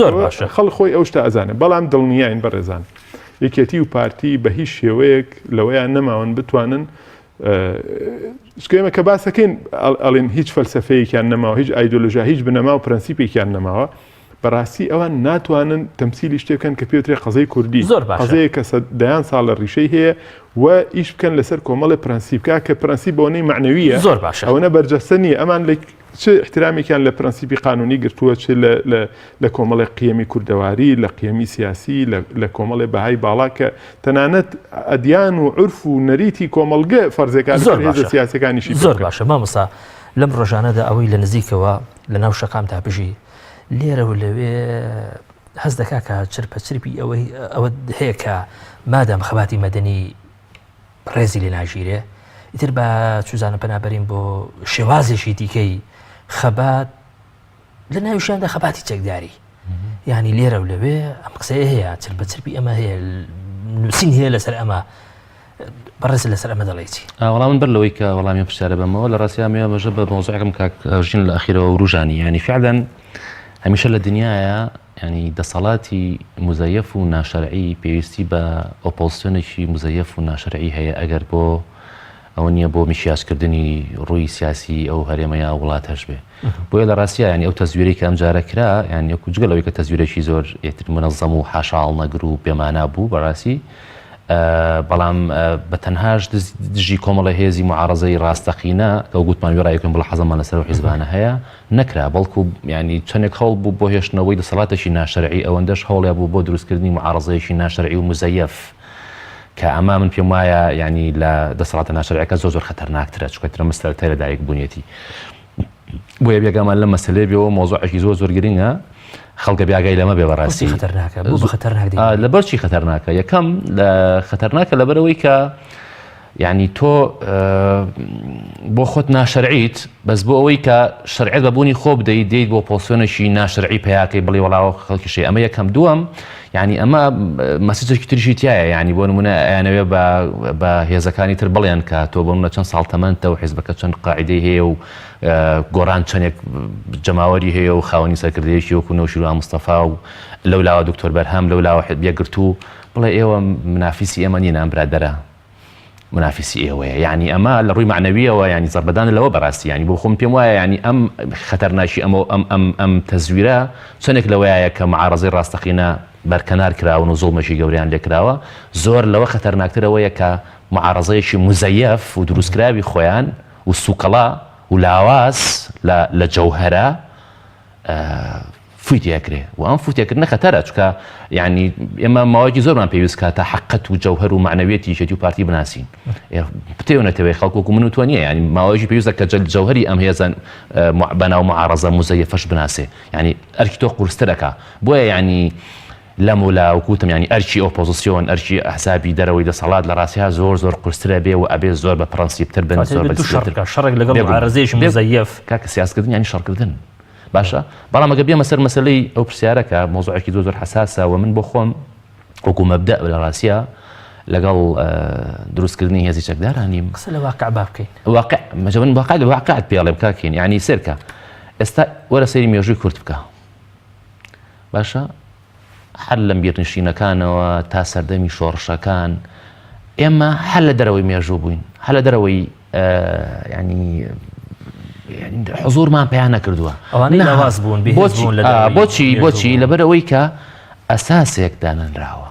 زۆر باشە خەڵک خۆی ئەو شتە ئەزانێ بەڵام دڵنیاین بەڕێزان یەکێتی و پارتی بە هیچ شێوەیەک لەوەیان نەماون بتوانن ئێمە کە باسەکەین ئەڵێن هیچ فەلسفەیەکیان نەماوە هیچ ئایدۆلۆژیا هیچ بنەما و پرەنسیپێکیان نەماوە بەڕاستی ئەوان ناتوانن تەمسیلی شتێ بکەن کە پێوترێ قەزەی کوردی زۆر باشە قەزەیەک کە دەیان ساڵە ڕیشەی هەیە و ئیش بکەن لەسەر کۆمەڵێ پرەنسیپ کا کە پرەنسیپ بەوەنەی مەعنەویە زۆر باشە ئەوەنە بەرجەستە نییە ئەمان لە چ احترامێکیان لە پرەنسیپی قانونی گرتووە چ لە لە لە کۆمەڵێ قیەمی کوردەواری لە قیەمی سیاسی لە لە کۆمەڵێ بەهای باڵا کە تەنانەت ئەدیان و عورف و نەریتی کۆمەڵگە فەرزێکا زۆر لەسەر هێزە باشە سیاسیەکانیشی پێ زۆر بکەن. باشە مامۆستا لەم ڕۆژانەدا ئەوەی لە نزیکەوە لە ناو شەقامدا بژی لێرە و لەوێ هەست دەکا کە چرپە چرپی ئەوەی ئەوە هەیە کە مادام خەباتی مەدەنی ڕێزی لێ ناگیرێ ئیتر بە چوزانە پەنابەرین بۆ شێوازێکی دیکەی خەبات لە ناویشیاندا خەباتی چەکداری یعنی لێرە و لەوێ ئەم قسەیە هەیە چرپە چرپی ئەمە هەیە نووسین هەیە لەسەر ئەمە بەڕێز لەسەر ئەمە دەڵێی چی؟ وەڵا من بەر لەوەی کە وەڵامی ئەم پرسیارە بەمەوە لە ڕاستیا ئەمەوێ ئاماژە بە مەوزوعێکم کاک ژین لە ئەخیرەوە وروژانی یانی فعلا هەمیشە لە دنیاە ینی دەسەڵاتی مزەیەف و ناشەرعی پێویستی بە ئۆپۆزسیۆنێکی مزەیەف و ناشەرعی هەیە ئەگەر بۆ ئەوە نییە بۆ میکیاجکردنی ڕووی سیاسی ئەو هەرێمە یا وڵاتەش بێ بۆیە لە ڕاستیا یانی ئەو تەزویرەی کە ئەمجارە کرا یانی وەکو جگە لەوەی کە تەزویرێکی زۆر ئیتر مونەزەم و حاشاهەڵنەگر و بێمانا بوو بەڕاستی بەڵام بە تەنهاش دژی کۆمەڵە هێزی معارەزەی ڕاستەقینە کە گوتمان وێڕای یەکەم بڵە حەزەمان لەسەر ئەو حیزبانە هەیە نەکرا بەڵکو ینی چەندێک هەوڵ بوو بۆ هێشتنەوەی دەسەڵاتێکی ناشەرعی ئەوەندەش هەوڵیا بوو بۆ دروستکردنی معارەزەیەکی ناشەرعی و مزەیەف کە ئەمە من پێم وایە ینی لە دەسەڵاتە ناشەرعەکە زۆر زۆر خەتەرناکترە چونکە ترە مستەرتای لە دایک بوونیەتی بۆیە بێگامان لەم مەسەلەیە بێەوە مۆزوعێکی زۆر زۆر گرنگە خەڵکە بێ ئاگای لەمە بێ بەڕاستی خەتەرناکە بۆ خەتەرناک لەبەر چی خەتەرناکە یەکەم لە خەتەرناکە لەبەرەوەی کە یعنی تۆ بۆ خۆت ناشەرعیت بەس بۆ ئەوەی کە شەرعیت بە بوونی خۆ بدەیت دێیت بۆ پۆسیۆنێکی ناشەرعی پیاکەی بڵێ وەڵاوە خەڵکیشی ئەمە یەکەم دووەم یعنی ئەمە مەسجێکی تریشی تایە یعنی بۆ نمونە ئەیانەوێ بە بە هێزەکانی تر بڵێن کە تۆ بۆ منە چەند ساڵ تەمەنتە و حیزبەکە چەند قاعدەی هەیە و گۆڕان چەندێک جەماوەری هەیە و خاوەنی سەرکردەیەکی وەکو نەوشیروان مستەفا و لەو لاوە دکتۆر بەرهەم لەو لاوە یەکگرتوو بڵێ ئێوە منافیسی ئێمە نین ئەم برادەرە منافیسی ئێوەیە یعنی ئەمە لە ڕووی معنەویەوە ینی زەربەدان لەوە بەڕاستی ینی بۆ خۆم پێم وایە ینی ئەم خەتەرناکی ئەمە ئەم ئەم ئەم تەزویرە چەندێک لەوەیە کە معارەزەی ڕاستەقینە بەرکەنار کراون و زوڵمێکی گەوریان لێکراوە زۆر لەوە خەتەرناکترەوەیە کە معارەزەیەکی مزەیەف و دروستکراوی خۆیان و سوکەڵا و لاواز لە لە جەوهەرە فوی تێکرێ و ئەم فوو تێکردنە خەتەرە چونکە یعنی ئێمە ماوەیەکی زۆرمان پێویست کات تا حەقەت و جەوهەر و معنەویەتی یەکێتی و پارتی بناسین بتەوێ نەتەوێ خەڵک وەکو من و تۆ نییە یعنی ماوەیەکی پێویستە کە جەل جەوهەری ئەم هێزە بەناو معارەزە مزەیەفەش بناسێ یعنی ئەرکی تۆ قورسترەکە بۆیە یعنی لەم و لا وەکوتم یعنی ئەرکی ئۆپۆزیسیۆن ئەرکی ئەحزابی دەرەوەی دەسەڵات لە ڕاستیا زۆر زۆر قورسترە بێ و ئەبێ زۆر بە پرەنسیپتر بن زۆر بە شەڕێک لەگەڵ معارەزەیەکی مزەیەف کاکە سیاسکردن یعنی شەڕکردن باشە بەڵام ئەگەر بێمە سەر مەسەلەی ئەو پرسیارە کە مەوزوعێکی زۆر زۆر حەساسە و من بۆ خۆم وەکو مەبدەء لە ڕاستیا لەگەڵ دروستکردنی هێزی چەکدارا نیم. قسە لە واقع با بکەین. واقع مەجە من واقع لە واقعت پێ ئەڵێم کاک هین یعنی سێرکە ئێستا وەرە سەیری مێژووی کورد بکە باشە هەر لە میرنشینەکانەوە تا سەردەمی شۆڕشەکان ئێمە هەر لە دەرەوەی مێژوو بووین هەر لە دەرەوەی ینی حزورمان پیا نەکردووە ئەوانەی لاواز بوون بۆچی بۆچی بۆچی لەبەر ئەوەی کە ئەساسێک دانەنراوە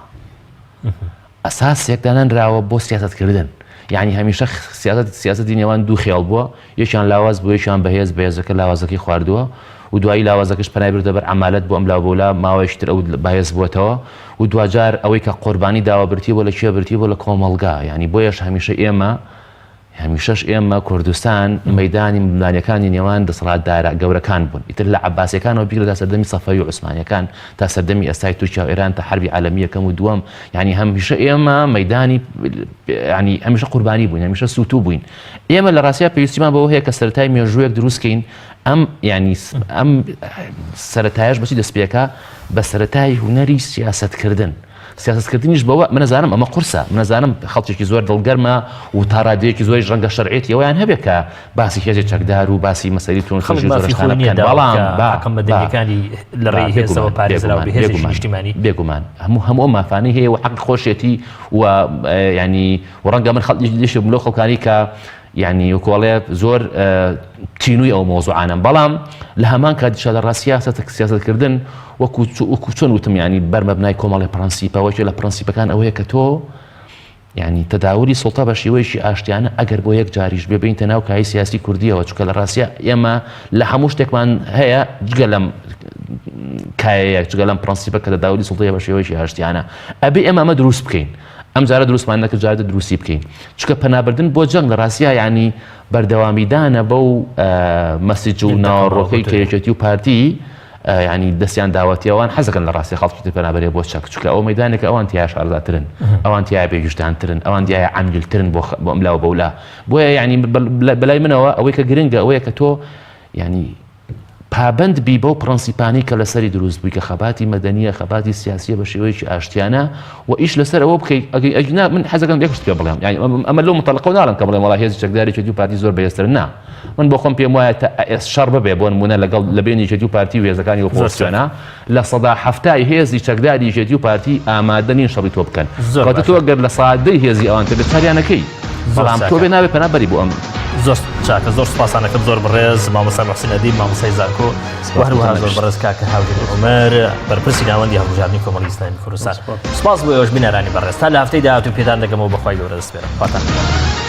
ئەساسێک دانەنراوە بۆ سیاسەتکردن یعنی هەمیشە سیاست سیاسەتی نێوان دوو خێڵ بووە یەکیان لاواز بوو یەکیان بەهێز بەهێزەکە لاوازەکەی خواردووە و دوایی لاوازەکەش پەنای بردە بەر عەمالەت بۆ ئەملاو بەولا ماوەیەکی تر ئەو بەهێز بووەتەوە و دواجار ئەوەی کە قوربانی داوە برتی بۆ لە کوێ برتی بۆ لە کۆمەڵگا یعنی بۆیەش هەمیشە ئێمە هەمیشەش ئێمە کوردستان مەیدانی ململانێکانی نێوان دەسەڵاتدارە گەورەکان بوون ئیتر لە عەباسیەکانەوە بیگرە تا سەردەمی سەفەوی و عوسمانیەکان تا سەردەمی ئێستای تورکیا و ئێران تا حەربی عالەمی یەکەم و دووەم یعنی هەمیشە ئێمە مەیدانی یعنی هەمیشە قوربانی بووین هەمیشە سووتوو بووین ئێمە لە ڕاستیا پێویستیمان بەوە هەیە کە سەرەتای مێژوویەک دروستکەین ئەم یعنی ئەم سەرەتایش بەچی دەست پێکا بە سەرەتای هونەری سیاسەتکردن سیاسەتکردنیش بەوە من ئەزانم ئەمە قورسە من ئەزانم خەڵکێکی زۆر دڵگەرمە و تا ڕادەیەکی زۆریش ڕەنگە شەرعیەتی ئەوەیان هەبێت کە باسی هێزی چەکدار و باسی مەسەلی خەڵک توندوتیژی و مافی خۆی زۆرشتانە نییە بکەن داوا بەڵام بکا با حەقە با مەدەنیەکانی لە با ڕێی هێزەوە بێگومان پارێزراو بێگومان بێ هێزێکی بێگومان نیشتیمانی بێگومان هەموو هەموو ئەو مافانەی هەیە و حەقی خۆشیەتی و یانی و ڕەنگە من خەڵ یەکێک بم لەو خەڵکانەی کە یانی وەکو ئەڵێ زۆر تینووی ئەو مەوزوعانەم بەڵام لە هەمان کاتیشا لە ڕاستیا سیاسەتکردن وەکو وەکو چۆن وتم یانی بەرمەبنای کۆمەڵی پرەنسیپە وەکێ لە پرەنسیپەکان ئەوەیە کە تۆ یعنی تەداولی سوڵتە بە شێوەیەکی ئاشتیانە ئەگەر بۆ یەک جاریش بێ بینتە ناو کای سیاسی کوردیەوە چونکە لە ڕاستیا ئێمە لە هەموو شتێکمان هەیە جگە لەم کایەیە جگە لەم پرەنسیپە کە تەداولی سوڵتەیە بە شێوەیەکی ئاشتیانە ئەبێ ئێمە ئەمە دروست بکەین ئەم جارە دروستمان نەکرد جارێ دروستی بکەین چونکە پەنابردن بۆ جەنگ لە ڕاستیا یعنی بەردەوامیدانە بەو مەسج و ناوەڕۆکەی کە یەکێتی و پارتی ینی دەستیان داوەتی ئەوان حەزەکەن لە ڕاستی خەڵکی تر پەنابەرێ بۆ چەک چونکە ئەو مەدانێکە ئەوان تیا شارەزاترن ئەوان تیا بێگشتانترن ئەوان دیایە عەمیلترن بۆ بۆ ئەملاوە بەولا بۆیە یعنی بەلای منەوە ئەوەی کە گرنگە ئەوەیە کە تۆ یعنی پابەند بی بەو پڕەنسیپانەی کە لەسەری دروست بووی کە خەباتی مەدەنییە، خەباتی سیاسییە بە شێوەیەکی ئاشتیانە و ئیش لەسەر ئەوە بکەیت ئەگەی ئەگینا من حەزەکەم یەک شت پێ بڵێم یانی ئەمە لەو متەڵەقەوە ناڵێم کە بڵێم وەڵا هێزی چەکداری یەکێتی و پارتی زۆر بەهێزترن نا من بۆ خۆم پێم وایە تا ئێس شەڕ ببێ بۆ نموونە لەگەڵ لە بەینی یەکێتی و پارتی و هێزەکانی ئۆپۆزسیۆنا 70% هێزی چەکداری یەکێتی و پارتی ئامادە نین شەڕی تۆ بکەن زۆر کەواتە تۆ باشە. گەر 10% هێزی ئەوان تێ بێت چاریان ئەکەی زۆر بەڵام تۆ چاکە. بێ نابێ پەنا بەری بۆ ئەم زۆر چاکە زۆر سپاسانەکەم زۆر بەڕێز مامۆستا محسن ئەدیب مامۆستای زانکۆ و هەروەها زۆر بەڕێز کاکە هاوژین عومەر بەرپرسی ناوەندی هەڵبژاردنی کۆمەڵی ئیسلامی کوردستان سپاس بۆ ئێوەش بینەرانی بەڕێز تا لە هەفتەی داهاتوو پێتان دەگەمەوە بەخوای گەورە دەسپێرم خواتان لەگەڵ.